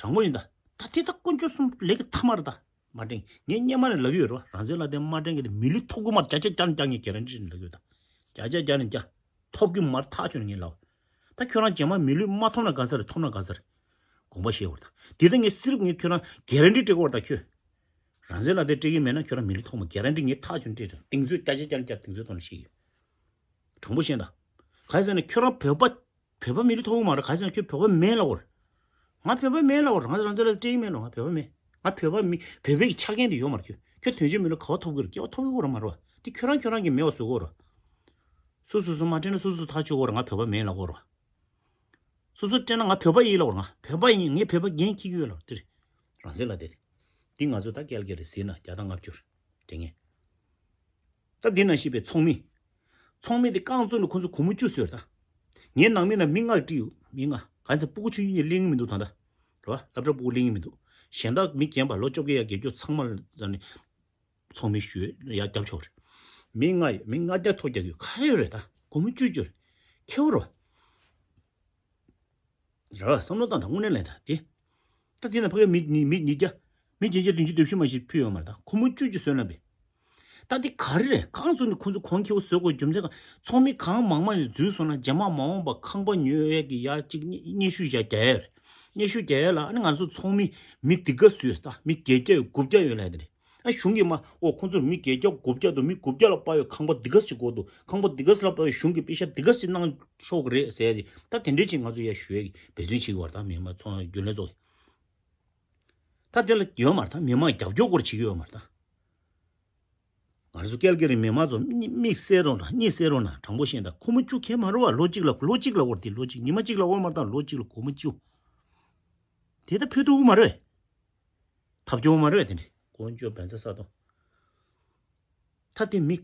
དྲང་པོ་ཡིན་ད། ད་དེ་ད་དཀོན་མཆོག་གསུམ་ལས་ཀྱི་མཐའ་མ་རེད་ད། མ་དྲན། ངས་སྔོན་མ་ནས་ལབ་ཀྱི་ཡོད་རེད་བ། རང་བཙན་ལ་དེ་མ་དྲན་གི་དེ་མི་ལུས་ཐོབ་གི་མ་རེད། བརྒྱ་ཆ་བརྒྱ་ནས་བརྒྱ་ངས་གེ་རན་ཊི་ནས་ལབ་ཀྱི་ཡོད་ད། བརྒྱ་ཆ་བརྒྱ་ནས་བརྒྱ། ཐོབ་གི་མ་རེད། ཐག་ཆོད་ནས་ངས་ལབ། ད་ཁྱོད་རང་རྗེས་མ་མི་ལུས་མ་ཐོབ་ན་དགའ་ས་རེད། ཐོབ་ན་དགའ་ས་རེད། དགོངས་པ་བཞེས་དགོས་རེད་ད། དེ་ད་ངས་སིརབ་ངས་ཁྱོད་རང་གེ་རན་ཊི་སྤྲད་དགོས་རེད་ད་ཁྱོད། རང་བཙན་ལ་དེ་སྤྲད་ཀྱི་མེད་ན་ཁྱོད་རང་མི་ལུས་ཐོབ་མ། གེ་རན་ཊི་ངས་ཐག་ཆོད་ནས་སྤྲད་རེད། གདེང་ཚོད་བརྒྱ་ཆ་བརྒྱ་ནས་བརྒྱ་གདེང་ཚོད་ཐོག་ནས་བཤད་ཀྱི་ཡོད། དྲང་པོ་བཤད་ད། ག་རེ་ཟེར་ན་ཁྱོད་རང་བོད་པ། བོད་པ་མི་རིགས་ཐོབ་གི་མ་རེད། ག་རེ་ཟེར་ན་ཁྱོད་བོད་པ་མིན་ལབ་དགོས་རེད། ང་བོད་པ་མིན་ལབ་དགོས་རེད། ང་རང་བཙན་ལ་སྤྲད་ཀྱི་མེད་ལབ། ང་བོད་པ་མིན། ང་བོད་པ་མིན། བོད་པའི་ཆ་རྐྱེན་དེ་ཡོད་མ་རེད་ཁྱོད། ཁྱོད་དོན་གཅོད་མི་ལ་ག་བ་ཐོབ་གི་རེད། སྐྱེ་བ་ཐོབ་ཀྱི་ཡོད་རེད་མ་རེད་བ། དེ་ཁྱོད་རང་ཁྱོད་རང་གིས་མེད་པ་བཟོ་གི་ཡོད་རེད། སོ་སོ་སོ་མ་དྲན་ན་སོ་སོ་སོ་ཐག་ཆོད་དགོས་རེད། ང་བོད་པ་མིན་ལབ་དགོས་རེད་བ། སོ་སོ་དྲན་ན་ང་བོད་པ་ཡིན་ལབ་དགོས་རེད། ང་བོད་པ་ཡིན། ངས་བོད་པ་འགན་འཁྱེར་གྱི་ཡོད་ལབ་དེ་རེད། རང་བཙན་ལ་དེ་རེད། འདི་ང་ཚོ་ད་ཀལ་ཀལ་རེད་ཟེར་ན་བརྒྱ་དང་ལྔ་བཅུ་རེད། དྲན་ངེས། ད་འདི་ནང་བཞིན་པའི་ཚོགས་མི། ཚོགས་མི་དེ་རྐང་བཙུགས་ནས་ཁོང་ཚོ་སྒོར་མོ་བཅུ་བཟོས་ད། ངའི་ནང་མི་ན་མི་ལྔ་བྲིས་ཡོད། མི་ལྔ། གང་ཚེ་སྤུ་གུ་ཆུང་ཆུང་གཉིས་གླེང་གི་མི་འདུག་ད་ལྟ། རེད་བ། སློབ་གྲྭ་སྤུ་གུ་གླེང་གི་མི་འདུག་གཞན་དག་མི་རྒན་པ་ལོ་བཅོ་བརྒྱད་ཡར་བརྒལ་རྒྱུ་ཚང་མ་ལ་ནི་ཚོགས་མི་ཞུས་ཡ་རྒྱབ་ཆོག་རེད། མི་ལྔ་ཡོད། མི་ལྔ་བརྒྱ་ཐོ་རྒྱག་ཡོད། ག་རེ་ཡོད་རེད་ད། སྒོར་མོ་བཅུ་བཅུ་རེད། ཁེ་བོ་རེད་བ། རེད་བ། བསམ་བློ་བཏང་དང་། དངོས་གནས་ལན་ད་དེ། ད་དེ་ན་ཕ་གི་མི་མི་མི་ཉིས་བརྒྱ། མི་བརྒྱད་བརྒྱ་བདུན་ཅུ་དོན་བཞི་མ་ཞིག་ཕུལ་ཡོད་མ་རེད་ད། སྒོར་མོ་བཅུ་བཅུ་བཟོས་ན་བས། ད་དེ་ག་རེ་རེད། རྐང་བཙུགས་ནས་ཁོང་ཚོ་གོང་ཁེ་པོ་བཟོ་དགོས་རྒྱུ་མཚན་གང་། ཚོགས་མི་གང་མང་མང་ཞིག་འཛུལ་སོང་ན་རྗེས་མ་མ་འོངས་པ་ཁང་པ་ཉོ་ཡས་ཀྱི་ཡ་གཅིག་སྙན་ཞུ་བཞག་རྒྱག་ཡས་རེད། སྙན་ཞུ་རྒྱག་ཡས་ལ་ཨ་ནི་ང་ཚོ་ཚོགས་མི་མི་འདི་ག་བཟོས་ད། མི་བརྒྱད་བརྒྱ་ཡོད། དགུ་བརྒྱ་ཡོད་ལབ་ཡས་དེ་རེད། ཨ་གཞུང་གིས་མ་འོ་ཁོང་ཚོར་མི་བརྒྱད་བརྒྱ་དགུ་བརྒྱ་དང་མི་དགུ་བརྒྱ་ལ་དཔག་ཡོད་ཁང་པ་འདི་ག་ཞིག་དགོས་འདུག་ཁང་པ་འདི་ག་ཞིག་ལ་དཔག་ཡོད་གཞུང་གིས་པེ་ཤ་འདི་ག་ཞིག་གནང་ཆོག་གི་རེད་ཟེར་ཡ་ཅིག་ད་དེ་འདྲས་ཅིག་ང་ཚོ་ཡ་ཞུ་ཡ་གི་འབད་བརྩོན་བྱེད་ཀྱི་བར་ད་མི་མང་ཚོགས་རྒྱུན་ལས་ཚོགས་ད་དེ་ལ་ཡོད་མ་རེད་ད། མི་མང་རྒྱབ་སྐྱོར་སྐོར་བྱེད་ཀྱི་ཡོད་མ་རེད་ད། ང་ཚོ་ཀལ་གི་རི་མི་མང་ཚོ་མི་དམིགས་བསལ་རོགས་ན་གཉིད་སད་རོགས་ན། དྲང་པོ་བཤད་ན་ད་ཁོ་མོ་བཅུ་ཁེལ་མ་རེད་བ། ལོ་གཅིག་ལ་ལོ་གཅིག་ལ་འོར་དེ་ལོ་གཅིག་ཉི་མ་གཅིག་ལ་འོར་མ་ད་ལོ་གཅིག་ལ་སྒོར་མོ་བཅུ། དེ་ད་ཕུལ་ཐུབ་ཀྱི་མ་རེད། ཐབས་སྐྱོ་མ་རེད་དེ་འདྲ་དཀོན་མཆོག་བན་ཚ་ས་དང་། ད་དེ་མི།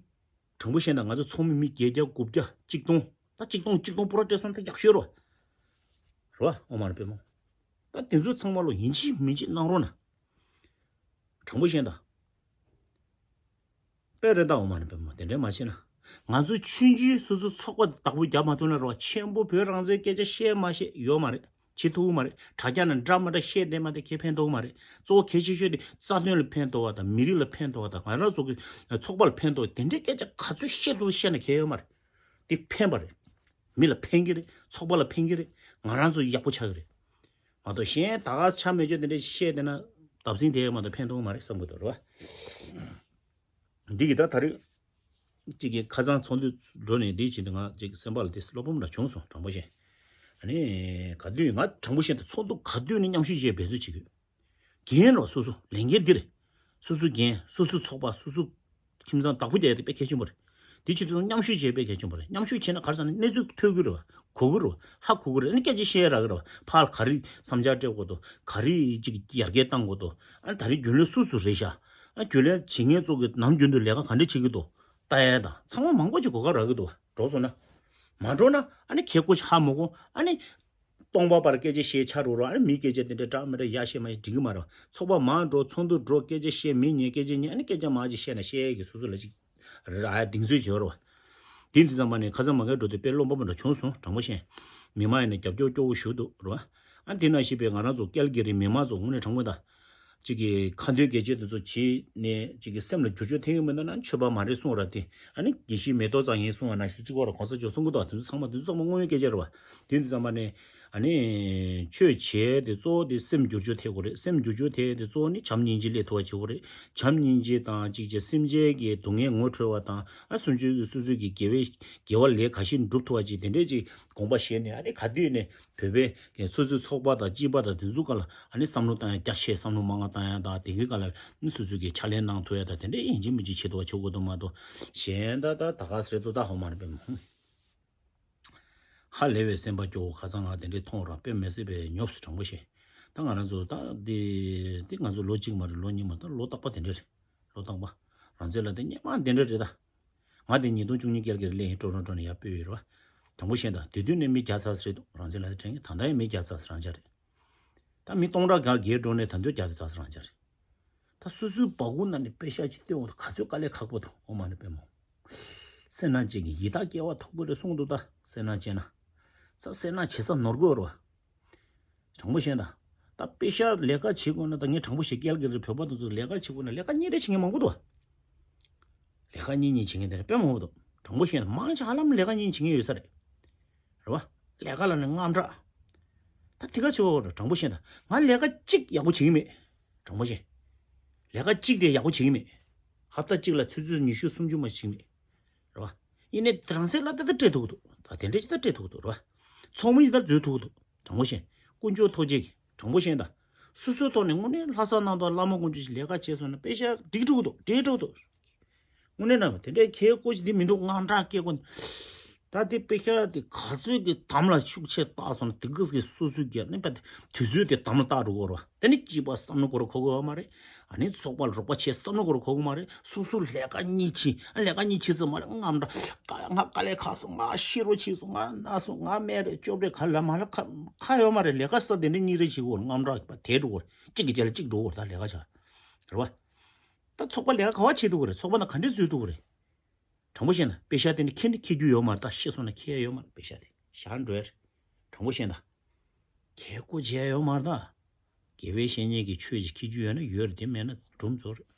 དྲང་པོ་བཤད་ན་ང་ཚོ་ཚོགས་མི་མི་བརྒྱད་བརྒྱ་དགུ་བརྒྱ་གཅིག་སྟོང་། ད་གཅིག་སྟོང་གཅིག་སྟོང་པུ་ར་སྤྲད་སོང་ད་ཡག་ཤོས་རོ། རོ་ཨོ་མ་ལ་པད་མོ། ད་དེ་ཚོ་ཚང་མ་ལོ་ཡིན་གཅིག་མིན་གཅིག་གནང་རོགས་གནང་། དྲང་པོ་བཤད་ན་ད། དཔེ་རེད་ད་འོ་མ་ནི་པད་མ་དེ་འདྲས་མ་བྱེད་ན། ང་ཚོ་ཆུང་ཆུང་སོ་སོ་ཚོགས་པ་བདག་པོ་རྒྱབ་མ་ཐུབ་ན་རོ། ཆེན་པོ་བོད་རང་བཙན་སྐད་ཆ་བཤད་མ་བཤད་ཡོད་མ་རེད། བྱེད་ཐུབ་མ་རེད། དྲ་རྒྱ་ན་འདྲ་མི་འདྲ་བཤད་བསྡད་མ་བསྡད་ཁྱེད་ཕན་ཐོགས་མ་རེད། གཙོ་བོ་གལ་ཆེ་ཤོས་དེ་རྩ་དོན་ལ་ཕན་ཐོགས་པ་དང་མི་རིགས་ལ་ཕན་ཐོགས་པ་དང་ང་རང་ཚོ་གི་ཚོགས་པ་ལ་ཕན་ཐོགས་དེ་འདྲའི་སྐད་ཆ་ག་ཚོད་བཤད་ཐུབ་བཤད་ན་ཁྱད་ཡོད་མ་རེད། དེ་ཕན་པ་རེད། མི་ལ་ཕན་གྱི་རེད། ཚོགས་པ་ལ་ཕན་གྱི་རེད། ང་རང་ཚོ་ཡག་པོ་ཆགས་ཀྱི་རེད། མ་གཏོགས་གཞན་ད་ག་ཆ་མེད་ཆོ་དེ་འདྲ་བཤད་བསྡད་ན་བརྡབ་གསིག་དེ་མ་གཏོགས་ཕན་ཐོགས་མ་རེད་བསམ་གྱི་འདུག་རེད་བ། འདི་གི་ད་ད་རེས་གཅིག་གི་ཁ་སང་ཚོགས་འདུ་འགྲོ་ནས་འདི་བྱེད་དུས་ང་གཅིག་སེམས་པ་ལ་དེ་བློ་ཕམ་འདྲ་བྱུང་སོང་དྲང་པོ་བཤད། ཨ་ནི་ག་དུས་ང་དྲང་པོ་བཤད་དུས་ཚོགས་འདུ་ག་དུས་ནས་མཉམ་ཞུགས་བྱས་འབད་རྩོལ་བྱེད་དགོས། འགན་རོ་སོ་སོ་ལས་འགན་འདི་རེད། སོ་སོ་འགན་སོ་སོ་ཚོགས་པ་སོ་སོ་ཁྱིམ་ཚང་བདག་པོ་རྒྱག་ཡ་དེ་དཔེ་གལ་ཆེན་པོ་རེད། དེ་བྱེད་དུས་མཉམ་ཞུགས་བྱེད་དཔེ་གལ་ཆེན་པོ་རེད། མཉམ་ཞུགས་བྱས་ན་ག་རེ་ཟེར་ན་གནས་ཚུལ་ཐོས་ཀྱི་རེད་བ། གོ་གི་རེད་བ། ཧ་གོ་གི་རེད། ཨ་ནི་སྐད་ཆ་བཤད་ཡ་རག་གི་རེད་བ། ཕར་ག་རེ་བསམ་འཆར་སྤྲད་དགོས་འདུག་ག་རེ་ཅིག་ཡར་རྒྱས་གཏང་དགོས་འདུག་ཨ་ནི་ད་རེས་རྒྱུན་ལས་སུ་སུ་རེད་ཤག་ཨ་རྒྱུན་ལས་བྱེད་མཁན་ཚོ་གི་ནམ་རྒྱུན་དུ་ལས་ཀ་ག་འདྲས་བྱེད་ཀྱི་འདུག་ལྟ་ཡ་དང་ཚང་མ་མང་པོ་ཅིག་གོ་སྐབས་རག་གི་འདུག་འགྲོ་སོང་ན། མ་འགྲོ་ན་ཨ་ནི་ཁྱེད་ཀོ་ཧ་མ་གོ་ཨ་ནི། སྟོང་པ་པར་སྐད་ཆ་བཤད་ཆ་རུ་རུ་ཨ་ནི་མི་སྐད་ཆ་དེ་འདྲ་འདྲ་མི་འདྲ་ཡ་བཤད་མ་བཤད་འགྲིག་གི་མ་རེད། ཚོགས་པ་མང་འགྲོ་ཚོགས་འདུ་འགྲོ་སྐད་ཆ་བཤད་མི་ཉན་སྐད་ཆ་ཉན་ཨ་ནི་སྐད་ཆ་མང་ཅིག་བཤད་ན་བཤད་ཀྱི་སོ་སོ་ལ་ཅིག་ར་ཡ་གདེང་ཚོད་བྱེད་རོ། དེ་འདི་ཙམ་པ་ནས་ཁ་སང་མ་གའི་འགྲོ་དུས་དཔེ་བློ་འབབ་པ་འདྲ་བྱུང་སོང་དྲང་པོ་བཤད། མི་མང་ཡིན་ན་རྒྱབ་སྐྱོར་སྐྱོ་བོ་ཞུ་འདུག་རོ། ཨ་དེ་ན་ཤི་པའི་ང་རང་ཚོ་ཀལ་གི་རི་མི་མང་ཚོ་དངོས་གནས་དྲང་པོ་ད། གཅིག་གིས་ཁ་འདོན་སྐད་ཆ་དེ་ཚོ་བྱས་ནས་གཅིག་གིས་སེམས་ལ་འགྱུར་བཅོས་ཐེབས་ཀྱི་མེད་ན་ན་ཆོས་པ་མ་རེད་གསུང་བ་ར་དེ་ཨ་ནི་དགེ་བཤེས་མེ་ཏོག་གཙང་ཡིན་གསུང་བ་ན་ཤི་གཅིག་བ་ར་གོང་ས་མཆོག་གསུང་གི་འདུག་དེ་ཚོ་ཚང་མ་དེ་ཚོ་ཚང་མ་དངོས་ཡོད་སྐད་ཆ་རེད་བ། དེ་འདི་ཚང་མ་ནས་ཨ་ནི་ཆོས་བྱས་དེ་གཙོ་བོ་དེ་སེམས་འགྱུར་བཅོས་ཐེབས་དགོས་རེད། སེམས་འགྱུར་བཅོས་ཐེབས་དེ་གཙོ་བོ་ནི་བྱམས་སྙིང་རྗེ་སླེབས་ཐུབ་པ་བྱེད་དགོས་རེད། བྱམས་སྙིང་རྗེ་དང་གཅིག་བྱས་སེམས་ཅན་གྱི་སྡུག་བསྔལ་ངོ་འཕྲོད་པ་དང་ཨ་སུམ་ཅུ་གི་སོ་སོ་གི་དགེ་བའི་དགེ་བ་ལས་ཁ་ཤས་འགྲུབ་ཐུབ་པ་ཅིག་དེ་འདྲས་ཅིག་དགོངས་པ་བཞེས་ནས་ཨ་ནི་ག་དུས་ནས་བོད་པའི་སོ་སོའི་ཚོགས་པ་དང་སྤྱི་པ་དང་དེ་ཚོ་སྒང་ལ་ཨ་ནི་བསམ་བློ་བཏང་ཡ་རྒྱ་ཆེ་བསམ་བློ་མང་བ་བཏང་ཡ་དང་དེ་གི་སྒང་ལ་ཨ་ནི་སོ་སོ་གི་ཕྱག་ལས་གནང་ཐུབ་ཡ་དང་དེ་འདྲའི་ཡིན་གཅིག་མིན་གཅིག་བྱེད་ཐུབ་པ་བྱེད་དགོས་འདུག་མ་གཏོགས་གཞན་ད་ད་ད་ག་ཟེར་དུ་ད་ཧོ་མ་རེད་པས་མ། ཧ་ལས་པའི་སེམས་པ་སྐྱོ་བོ་ཁ་སང་ང་དེ་འདྲའི་མཐོང་རང་དཔེ་མི་སྲིད་པའི་ཉོབ་སུ་དྲང་པོ་བཤད། ད་ང་རང་ཚོ་ད་འདི་འདི་ང་ཚོ་ལོ་གཅིག་མ་རེད་ལོ་གཉིས་མ་རེད་ད་ལོ་རྟག་པ་དེ་འདྲ་རེད། ལོ་རྟག་པ། རང་བཙན་ལ་དེ་སྔོན་མ་དེ་འདྲ་རེད་ད། ང་དེ་ཉིས་སྟོང་བཅུ་གཉིས་ཀལ་གི་རི་སླེབས་ཡིན་ཀྲོ་རོན་ཀྲོ་ནས་ཡར་སྤོས་ཡོད་རེད་བ། དྲང་པོ་བཤད་ད་དེ་དུས་ནས་མི་བརྒྱ་ཙམ་རེད་འདུག་རང་བཙན་ལ་དེ་དྲན་གི་ད་ལྟ་ཡང་མི་བརྒྱ་ཙམ་རང་འཇགས་རེད། ད་མི་སྟོང་ཕྲག་ག་བརྒལ་འགྲོ་ནས་ད་དུང་བརྒྱ་ཙམ་རང་འཇགས་རེད། ད་སོ་སོའི་སྦ་ཁུག་ནང་ནས་པེ་ཤག་ཅིག་སྟོན་འོང་དུས་ག་ཚོད་དཀའ་ལས་ཁག་པོ་འདུག་འོ་མ་ནི་པད་མོ། སེར་སྣ་ཅན་གྱི་ཡི་དྭགས་སྐྱེ་བ་ཐོབ་ཀྱི་རེད་གསུངས་འདུག་ད་སེར་སྣ་ཅན་ན། ས་སེར་སྣ་བྱེད་ས་ནོར་དགོས་རེད་བ། དྲང་པོ་བཤད་ད། ད་པེ་ཤག་ལས་ཀ་བྱེད་དགོས་ན་ད་ངས་དྲང་པོ་བཤད་ཀལ་གི་རི་བོད་པ་དེ་ཚོ་ལས་ཀ་བྱེད་དགོས་ན་ལས་ཀ་གཉིས་རེ་བྱེད་མཁན་མང་པོ་འདུག་བ། ལས་ཀ་གཉིས་གཉིས་བྱེད་མཁན་དེ་རེད་དཔེ་མང་པོ་འདུག་དྲང་པོ་བཤད་ན་མང་ཆེ་ཧ་ལམ་ལས་ཀ་གཉིས་བྱེད་མཁན་ཡོད་ས་རེད། རེད་བ། ལས་ཀ་ལ་ནི་དངངས་སྐྲག་ད་དེ་ག་ཚོད་དྲང་པོ་བཤད་ན་ང་ལས་ཀ་གཅིག་ཡག་པོ་བྱེད་ཀྱི་མེད། དྲང་པོ་བཤད། ལས་ཀ་གཅིག་དེ་ཡག་པོ་བྱེད་ཀྱི་མེད། ཧབ་ཏ་གཅིག་ལ་ཆུ་ཚོད་ཉི་ཤུ་སུམ་ཅུ་མ་བྱེད་ཀྱི་མེད། རེད་བ། ཡིན་ནའི་རང་སྲིད་ལ་ད་ལྟ་སྤྲད་ཐུབ་ཀྱི་འདུག་ད་དེ་འདྲ་ཅིག་ད་སྤྲད་ཐུབ་ཀྱི་འདུག་རེད་བ། ཚོགས་མི་ཡིན་ད་འཛུལ་ཐུབ་ཀྱི་འདུག་དྲང་པོ་བཤད། དཀོན་མཆོག་ཐུགས་རྗེ་གིས་དྲང་པོ་བཤད་ད། སོ་སོའི་ཐོག་ནས་དངོས་གནས་ལྷག་བསམ་གནང་དང་བླ་མ་དཀོན་མཆོག་ཅིག་ལས་ཀ་བྱས་སོང་ན་པེ་ཤག་འགྲིག་འགྲོ་གི་འདུག་འགྲིག་འགྲོ་གི་འདུག་དངོས་གནས་ན་དེ་འདྲའི་ཁྱད་ཀོ་ཞིག་འདི་མི་འདུག་དངངས་སྐྲག་སྐྱེ་དགོས། ད་དེ་པེ་ཤག་དེ་ག་ཚོད་ཀྱི་དམ་ལ་ཤུགས་ཆེ་བཏགས་སོང་ན་དེ་གི་སོ་སོའི་རྒྱབ་ནས་པ་དེ་དུས་ཚོད་དེ་དམ་ལ་བཏགས་འགྲོ་གི་རེད་བ། དེ་ནི་སྐྱིད་པ་བསམ་བློ་འཁོར་གོ་གི་ཡོད་མ་རེད། ཨ་ནི་ཚོགས་པ་ལ་རོགས་པ་བྱས་བསམ་བློ་འཁོར་གོ་གི་མ་རེད། སོ་སོ་ལས་ཀ་གཉིས་བྱེད་ཨ་ལས་ཀ་གཉིས་བྱེད་ཚོད་མ་རེད་དངངས་སྐྲག་ང་དཀའ་ལས་ཁག་སོང་ང་ཤི་རོ་བྱེད་སོང་ང་ན་སོང་ང་སྨད་རེད་སྐྱོབ་རེད་ག་ལ་མ་ལ་ཁ་ཁ་ཡོད་མ་རེད། ལས་ཀ་ས་དེ་འདྲ་གཉིས་རེ་བྱེད་གོ་དངངས་སྐྲག་པ་དེ་འགྲོ་གི་རེད། གཅིག་གི་རྗེས་ལ་གཅིག་འགྲོ་གི་རེད། ད་ལས་ཀ་བྱ་རེད་བ། ད་ཚོགས་པ་ལས་ཀ་ག་བ་བྱེད་ཐུབ་གི་རེད། ཚོགས་པ་ན་ག་འདྲས་འཛུལ་ཐུབ་གི་རེད། དྲང་པོ་བཤད་ན་པེ་ཤག་དེ་ནི་ཁྱེད་ནི་ཁྱེད་རྒྱུ་ཡོད་མ་རེད། ད་ཤེས་སོང་ན་ཁྱེད་ཡོད་མ་རེད། པེ་ཤག་དེ་ཞག་འགྲོ་ཡ་རེད། དྲང་པོ་བཤད་ན་ཁྱེད་སྐུ་བྱས་ཡོད་མ་རེད། ད་དགེ་བའི་བཤེས་གཉེན་གྱི་ཆོས་ཅིག་ཁྱེད་རྒྱུ་ཡོད་ན་ཡོད་རེད། དེ་མེད་ན་སྒྲུང་རྫོགས་རེད།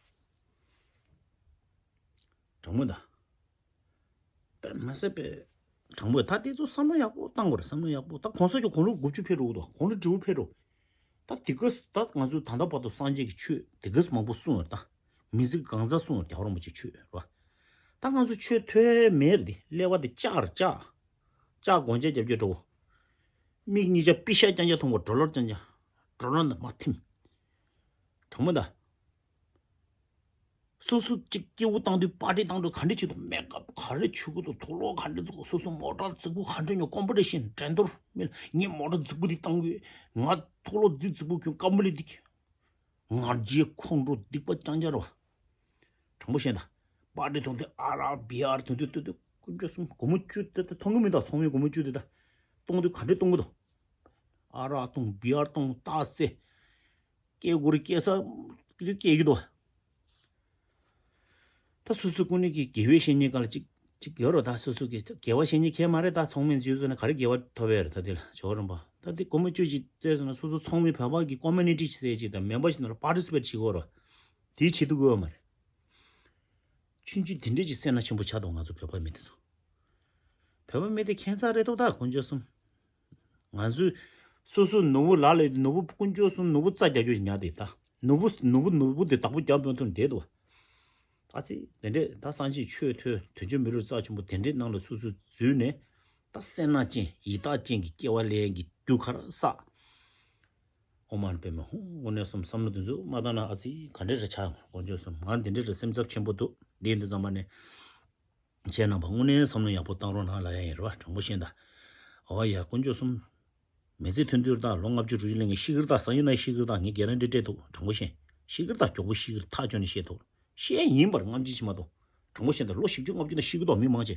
དྲང་པོ་ད། དཔེ་མ་སྲིད་པའི་དྲང་པོ་ད་དེ་ཚོ་བསམ་བློ་ཡག་པོ་བཏང་དགོས་རེད། བསམ་བློ་ཡག་པོ་ད་གོང་ས་མཆོག་དགུང་ལོ་དགུ་བཅུ་ཕེབས་འགྲོ་གི་འདུག་དགུང་ལོ་བདུན་ཅུ་ཕེབས་འགྲོ། ད་དེ་ག་ད་ང་ཚོས་ད་ལྟ་བར་དུ་སངས་རྒྱས་ཀྱི་ཆོས་དེ་ག་མང་པོ་གསུངས་ཡོད་ད། མི་ཚེ་གང་ཟག་གསུངས་ཡོད་རྒྱལ་བ་རིན་པོ་ཆེའི་ཆོས་རེད་བ། ད་ང་ཚོ་ཆོས་ཐོས་མེད་རེད། དེ་ཀླད་པ་དེ་ལྕགས་རེད་ལྕགས། ལྕགས་སྒོ་ལྕགས་རྒྱབ་རྒྱབ་འགྲོ། མིག་གཉིས་ཆ་པི་ཤ་རྐྱང་རྐྱང་མཐོང་བ་ཌོ་ལར་རྐྱང་རྐྱང་། ཌོ་ལར་ནང་མ་ཐིམ། དྲང་མོ་ད། སོ་སོ་གཅིག་སྐྱེ་བོ་བཏང་དུས་པར་ཊི་བཏང་དུས་ག་འདྲ་བྱེད་དུ། མེག་ཨབ་ག་རེ་བྱུག་གི་འདུག། དུག་ལོག་ག་འདྲ་འཛུགས། སོ་སོ་མོ་ཊ་རྫིག་པོ་ག་འདྲ་ཉོ། ཀོམ་པི་ཊི་ཤན། འགྲན་བསྡུར། མི་ལ་ངས་མོ་ཊ་རྫིག་པོ་འདི་བཏང་གི་ཡོད། ང་དུག་ལོག་འདི་རྫིག་པོ་གྱོན། ཀམ་པ་ནི་འདི་གྱོན། ང་རྒྱལ་ཁོང་ཁྲོ་སྡིག་པ་རྐྱང་རྐྱང་རེད་བ། དྲང་པོ་བཤད་ད། པར་ཊི་གཏོང་དུས་ཨ་རག་བི་ཨར་གཏོང་དུས་གཏོང་དུས་དཀོན་མཆོག་གསུམ། སྒོར་མོ་བཅུ་དེ་ད་མཐོང་གི་མི་འདུག། ཚོང་མའི་སྒོར་མོ་བཅུ་དེ་ད་གཏོང་དུས་ག་འདྲས་གཏོང་གི་འདུག། ཨ་རག་གཏོང་། བི་ཨར་གཏོང་། རྟགས་གསལ། སྐྱེ་སྒོར་སྐྱེ་ས་སྐྱེ་གི་འདུག། ད་སོ་སོའི་ཀུན་ནས་ཀྱི་དགེ་བའི་བཤེས་གཉེན་སྒང་ལ་གཅིག་གཅིག་ཡོད་རོ། ད་སོ་སོ་གི་དགེ་བ་བཤེས་གཉེན་ཁྱད་མ་རེད། ད་ཚོང་མི་འཇུ་ཟེར་ན་ག་རེ་དགེ་བ་ཐོབ་ཡ་རེད། ད་དེ་ལ་ཇོ་རིན་པ་ད་དེ་སྒོར་མོ་བཅུ་ཅིག་སྤྲད་སོང་ན། སོ་སོ་ཚོང་མི་བོད་པ་གི་ཀོ་མུ་ནི་ཊི་ཟེར་ཅིག་དང་མེམ་བར་ཤིབ་ནང་ལ་པར་ཊི་སི་པེཊ་བྱེད་དགོས་རོ། དེའི་ཆེད་དུ་དགོས་པ་མ་རེད། ཆུང་ཆུང་དེ་འདྲས་ཀྱི་སེར་སྣ་ཆེན་པོ་ཆགས་འདུག། ང་ཚོ་བོད་པ་མི་དེ་ཚོ། བོད་པ་མི་དེ་ཁྱད་མཚར་རེད་འདུག། ད་དཀོན་མཆོག་གསུམ། ང་ཚོས་སོ་སོའི་ནོར་བུ་ལག་ལ་ཡོད་དུས་ནོར་བུ་དཀོན་མཆོག་གསུམ་ནོར་བུ་རྩྭ་རྒྱག་རྒྱུ་ཉག་དེ། ད་ནོར་བུ་ནོར་བུ་ནོར་བུ་དེ་བདག་པོ་རྒྱག་མི་ཐུབ་བསྡད་འདུག། ཨ་ཙི། དེ་འདྲས་ད་སངས་རྒྱས་ཆོས་ཐོས། དོན་བརྒྱུད་མི་ལུས་རྩ་ཆེན་པོ་དེ་འདྲས་ནང་ལ་སོ་སོ་འཛུལ་ནས། ད་སེར་སྣ་ཅན་ཡི་དྭགས་ཅན་གྱི་སྐྱེ་བ་ལེན་གྱི་རྒྱུ་ག་རེ་བསགས། ཨོཾ་མ་ཎི་པདྨེ་ཧཱུྃ། དངོས་གནས་སེམས་བསམ་བློ་དེ་ཚོ་མ་བཏང་ན་ཨ་ཙི་ག་འདྲས་རེ་ཆགས། དཀོན་མཆོག་གསུམ། ང་འདི་འདྲས་རེ་སེམས་འཚབ་ཆེན་པོ་འདུག། འདི་ཡིན་དུས་ཙམ་པ་ནས་ཁྱེད་རྣམ་པ་དངོས་གནས་བསམ་བློ་ཡག་པོ་བཏང་རོགས་གནང་ལབ་ཡ་ཡིན་རེད་བ། དྲང་པོ་བཤད་ད། ཨོ་ཡ། དཀོན་མཆོག་གསུམ། མི་ཚེ་ཐུང་ཐུང་རེད་ད། ལོ་ལྔ་བཅུ་དྲུག་ཅུ་ལེན་མཁན་ཤི་གི་རེད་ད། སང་ཉིན་ན་ཤི་གི་རེད་ད། ངས་གྷ་རན་ཊི་སྤྲད་འདུག། དྲང་པོ་བཤད། ཤི་གི་རེད་ད། མགྱོགས་པོ་ཤི་གི་རེད། ཐག་ཆོད་ནས་བཤད་འདུག། བཤད་ཡིན་པར་རྔམ་བརྗིད་བྱེད་མ་གཏོང་། དྲང་པོ་བཤད་ད། ལོ་བཞི་བཅུ་ལྔ་བཅུ་ན་ཤི་གི་འདུག་མི་མང་ཆེ།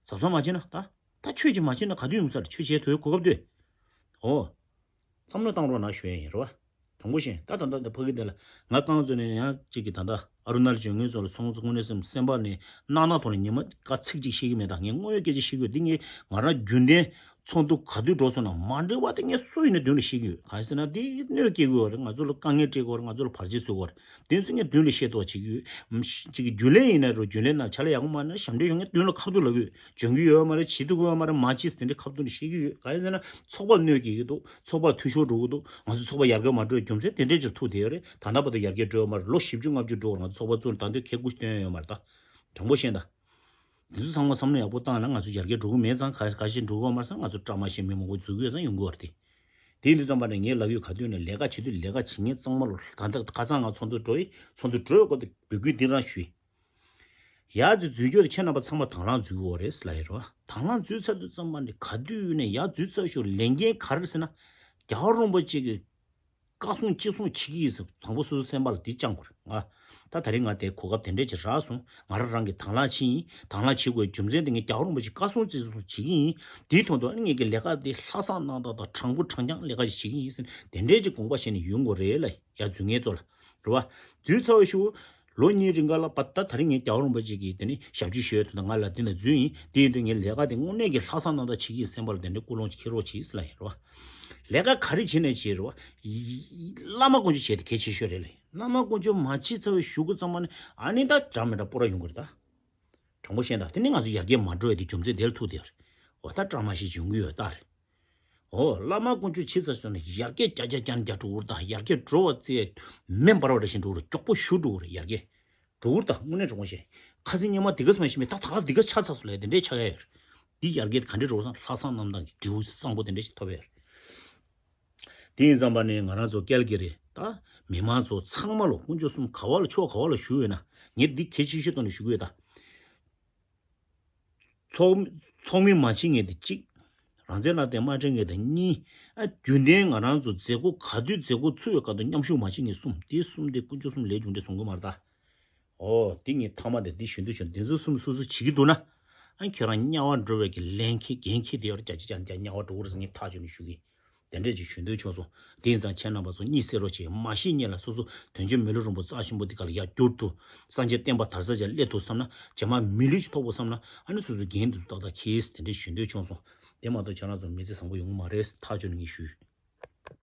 གཟབ་གཟབ་མ་བྱས་ན་ད། ད་ཆོས་ཅིག་མ་བྱས་ན་ག་དུས་ཡོང་ས་རེད། ཆོས་བྱེད་ཐུབ་གོ་སྐབས་དེ། ཨོ། བསམ་བློ་བཏང་རོགས་གནང་ཞུ་ཡ་ཡིན་རེད་བ། དྲང་པོ་བཤད། ད་ད་ལྟ་འདི་ཕ་གི་འདི་ལ་ང་རྐང་བཙུགས་ནས་ཡང་གཅིག་གིས་ད་ལྟ་ཨ་རུ་ནཱ་ལ་འཇོན་ངེས་ཚོ་ལ་སོང་ཙང་དངོས་གནས་སེམས་སེམས་པ་ནས་གནག་གནག་ཐོག་ནས་ཉི་མ་ཀ་ཚིག་གཅིག་བཤད་ཀྱི་མེད། ད་ངས་དངོས་ཡོད་སྐད་ཆ་བཤད་ཀྱི་ཡོད། འདི་ངས་ང་རང་རྒྱུན་ལྡན་ཚོགས་འདུ་ག་དུས་འགྲོ་སོང་ན་མ་འདྲེས་པ་དེ་ངས་སུ་ཡིན་ན་མདུན་ལ་བཤད་ཀྱི་ཡོད། གང་ཡིན་ཟེར་ན་དེ་གནོད་སྐྱེལ་གྱི་ཡོད་རེད། ང་ཚོ་ལ་དཀའ་ངལ་སྤྲད་ཀྱི་ཡོད་རེད། ང་ཚོ་ལ་བར་ཆད་བཟོ་གི་ཡོད་རེད། དེ་ཚོ་ངས་མདུན་ལ་བཤད་ཐུབ་པ་བྱེད་ཀྱི་ཡོད། ཅིག་གི་རྒྱུན་ལས་ཡིན་ན་རུ་རྒྱུན་ལས་ན་ཆ་ལ་ཡག་པོ་མ་ན་ཞབས་འདྲེན་ཡོང་ངས་མདུན་ལ་ཁ་ཐུག་ལབ་ཀྱི་ཡོད། འཇོན་གྱི་ཡོད་མ་རེད། བྱེད་ཐུབ་ཀྱི་ཡོད་མ་རེད། མ་བྱེད་ཟེར་དེ་འདྲའི་ཁ་ཐུག་ནས་བཤད་ཀྱི་ཡོད། གང་ཡིན་ཟེར་ན་ཚོགས་པ་གནོད་སྐྱེལ་གྱི་འདུག། ཚོགས་པ་འཐུས་ཤོར་འགྲོ་གི་འདུག། ང་ཚོ་ཚོགས་པ་ཡར་རྒྱས་མ་འགྲོ་བའི་རྒྱུ་མཚན་དེ་འདྲའི་ཅིག་ཐུག་བསྡད་ཡོད་རེད། ད་ལྟ་བར་དུ་ཡར་རྒྱས་འགྲོ་ཡོད་མ་རེད། ལོ་བཞི་བཅུ་ལྔ་བཅུ་འགྲོ་བར་ང་ཚོ་ཚོགས་པ་བཙུགས་ནས་ད་དུང་ཁེ་ཁུ་སྟོན་ཡོད་མ་རེད། ད་དྲང་པོ་བཤད་ད། འདི་ཚོ་ཚང་མ་བསམ་བློ་ཡག་པོ་བཏང་ན་ང་ཚོ་ཡར་རྒྱས་འགྲོ་གི་མེད་ཙང་། ག་ག་ཞིག་འགྲོ་གི་ཡོད་མ་རེད་ཟེར་ན་ང་ཚོ་བཀྲ་མ་ཤིས་མི་མང་པོ་འཛུལ་གི་ཡོད་ཙང་ཡོང་གི་ཡོད་རེད་དེ། དེ་ཡིན་དུས་ཙམ་པ་ནས་ངས་ལབ་ཡོད། ག་དུས་ནས་ལས་ཀ་བྱེད་དུས་ལས་ཀ་བྱེད་མཁན་གཙང་མ་ལོ། ད་ལྟ་ཁ་སང་ང་ཚོགས་འདུ་འགྲོ་ཡི། ཚོགས་འདུ་འགྲོ་ཡི་སྐོར་དུ་འབོད་སྐུལ་འདི་རང་ཞུས། ཡར་ཚུར་འཛུལ་རྒྱུ་དེ་ཁྱེད་རྣམ་པ་ཚང་མ་དང་བླངས་འཛུལ་དགོས་རེད་ལབ་ཡོད་རེད་བ། དང་བླངས་འཛུལ་ཚར་དུས་ཙམ་པ་ནས་ག་དུས་ནས་ཡར་འཛུལ་ཚར་ཞོར་ལས་འགན་ག་རེ་རེད་ཟེར་ན། རྒྱལ་བ་རིན་པོ་ཆེ་གི་བཀའ་གསུང་ཅི་གསུང་བྱེད་ཀྱི་ཡིན་ཟེར། དང་པོ་སོ་སོའི་སེམས་པ་ལ་འདི་བཅངས་དགོས་རེད། ང་ད་ད་རིང་ང་དེ་གོ་སྐབས་དེ་འདྲས་ཅིག་རག་སོང་། ང་རང་རང་གི་དང་བླངས་ཕྱིན་ཡིན། དང་བླངས་བྱེད་དགོས་རྒྱུ་མཚན་དེ་ངས་རྒྱལ་བ་རིན་པོ་ཆེ་བཀའ་གསུང་ཅི་གསུང་བྱེད་ཀྱི་ཡིན། དེའི་དོན་དུ་ཨ་ནི་ངེད་ཀྱི་ལས་ཀ་དེ་ལྷག་བསམ་རྣམ་དག་དང་དྲང་པོ་དྲང་རྐྱང་ལས་ཀ་ཞིག་བྱེད་ཀྱི་ཡིན་ཟེར་དེ་འདྲས་ཅིག་དགོངས་པ་བཞེས་ནས་ཡོང་དགོས་རེད་ལ། ཡར་འཛུལ་མཁན་ཚོ་ལ། རེད་བ། འཛུལ་ཚར་བའི་ཤུལ། ལོ་གཉིས་རིང་ག་ལ་བ་ད་ད་རིང་ངས་རྒྱལ་བ་རིན་པོ་ཆེ་གིས་དེ་ནི་ཞབས་ཕྱི་ཞུ་ཡས་དོན་དུ་ང་ལ་འདི་ན་འཛུལ་ཡིན། དེ་ཡིན་དུས་ངའི་ལས་ཀ་དེ་དངོས་གནས་ཀྱི་ལྷག་བསམ་རྣམ་དག་བྱེད་ཀྱི་ཡིན་བསམ་པ་ལ་དེ་འདྲའི་ཀུན་སློང་ཅིག་འཁྱེར་རོགས་བྱེད་ཟེར་ལབ་ཡིན་རེད་བ། ལས་ཀ་ག་རེ་བྱེད་ནས་བྱེད་རེད་བ། བླ་མ་དཀོན་མཆོག་བྱེད་དེ་གལ་ཆེ་ཤོས་རེད་ལབ་ཡིན། བླ་མ་དཀོན་མཆོག་མ་བྱེད་ཚར་བའི་གཞུག་གུ་ཙམ་པ་ནི་ཨ་ནི་ད་འདྲ་མི་འདྲ་སྤོ་ར་ཡོང་གི་རེད་ད། དྲང་པོ་བཤད་ད། དེ་ནི་ང་ཚོ་ཡར་རྒྱས་མ་འགྲོ་ཡ་དེ་རྒྱུ་མཚན་དེར་ཐུག་བསྡད་ཡོད་རེད། འོ་ད་འདྲ་མ་ཞིག་འབྱུང་གི་ཡོད་ད་རེད། ཨོ། བླ་མ་དཀོན་མཆོག་ཕྱི་ས་སོང་ནས་ཡར་རྒྱས་རྒྱ་རྒྱ་རྒྱ་རྒྱ་འགྲོ་བར་དང་། ཡར་རྒྱས་འགྲོ་བ་ཚེ་མེ་འབར་བ་འདྲ་ཞིག་འགྲོ་བར་མགྱོགས་པོ་ཞུ་འགྲོ་བར་ཡར་རྒྱས་འགྲོ་བར་དང་། དངོས་གནས་དྲང་པོ་བཤད། ཁ་སང་ཉི་མ་འདི་ག་སྨྲ་ཤེས་མེད། ད་ད་ག་འདི་ག་ཆགས་ཚར་སོང་ལས་དེ་འདྲས་ཆགས་ཡ་ཡོད་རེད། འདི་ཡར་རྒྱས་ག་འདྲས་འགྲོ་བསམ། ལྷག་བསམ་རྣམ་དག་གི་འབྲས་བུ་བཟང་པོ་དེ་འདྲས་ཞིག་ཐོབ་ཡ་ཡོད་རེད། དེ་ཡིན་ཙམ་པ་ནས་ང་རང་ཚོ་ཀལ་གི་རེད་ད། མི་མང་ཚོ་ཚང་མ་ལོ་དཀོན་མཆོག་གསུམ་ག་བ་ལ་ཕྱོགས་ག་བ་ལ་བཞུགས་ཡོད་ན། ངས་འདི་གལ་ཆེ་ཤོས་ཐོག་ནས་ཞུ་གི་ཡོད་ད། ཚོགས་ཚོགས་མི་མ་བྱེད་མཁན་དེ་གཅིག། རང་བཙན་ལག་དེབ་མ་སྤྲད་མཁན་དེ་གཉིས། ཨ་རྒྱུན་ལྡན་ང་རང་ཚོ་མཛད་སྒོ་ག་དུས་མཛད་སྒོ་ཚུགས་ཡོད་ག་དུས་མཉམ་ཞུགས་མ་བྱེད་མཁན་གསུམ། དེ་གསུམ་དེ་དཀོན་མཆོག་གསུམ་ལས་རྒྱུ་འབྲས་བཟུང་གི་མ་རེད་ད། ཨོ། དེ་ངས་ཐ་མ་དེ་འདི་ཞུ་འདོད་བྱུང་། དེ་ཚོ་གསུམ་སོ་སོ་བྱེད་ཀྱི་འདུག་ན། ཨ་ཁྱོད་རང་དམྱལ་བ་འགྲོ་བའི་གི་ལན་ཁེ་འགན་ཁེ་དེ་ཡོད་རེད། ཅ་ཅ་ཅ་ཅ་དམྱལ་བ་འགྲོ་གི་རེད་ཟེར་ངས་ཐག་ཆོད་ནས་ཞུ་གི། དེ་འདྲས་ཅིག་ཞུ་འདོད་བྱུང་སོང་། དེ་ཡིན་ཙང་ཁྱེད་རྣམ་པ་ཚོ་གཉིད་སད་རོགས་བྱེད། མ་ཤི་སྔོན་ལ་སོ་སོ་དོན་ཆེན་མི་ལུས་རིན་པོ་རྩ་ཆེན་པོ་འདི་ག་ལ་ཡར་བསྒྱུར་ཐུབ། སངས་རྒྱས་བསྟན་པ་དར་ས་ཅིག་སླེབས་ཐུབ་བསམ་ན། རྗེས་མ་མི་ལུས་ཅིག་ཐོབ་དགོས་བསམ་ན། ཨ་ནི་སོ་སོའི་འགན་འདི་ཚོ་ཏག་ཏག་འཁྱེར། དེ་འདྲས་ཞུ་འདོད་བྱུང་སོང་། དེ་མ་གཏོགས་ཁྱེད་རང་ཚོ་མི་ཚེ་བཟང་པོ་ཡོང་གི་མ་རེད། ཐག་ཆོད་ནས་ངས་ཞུ།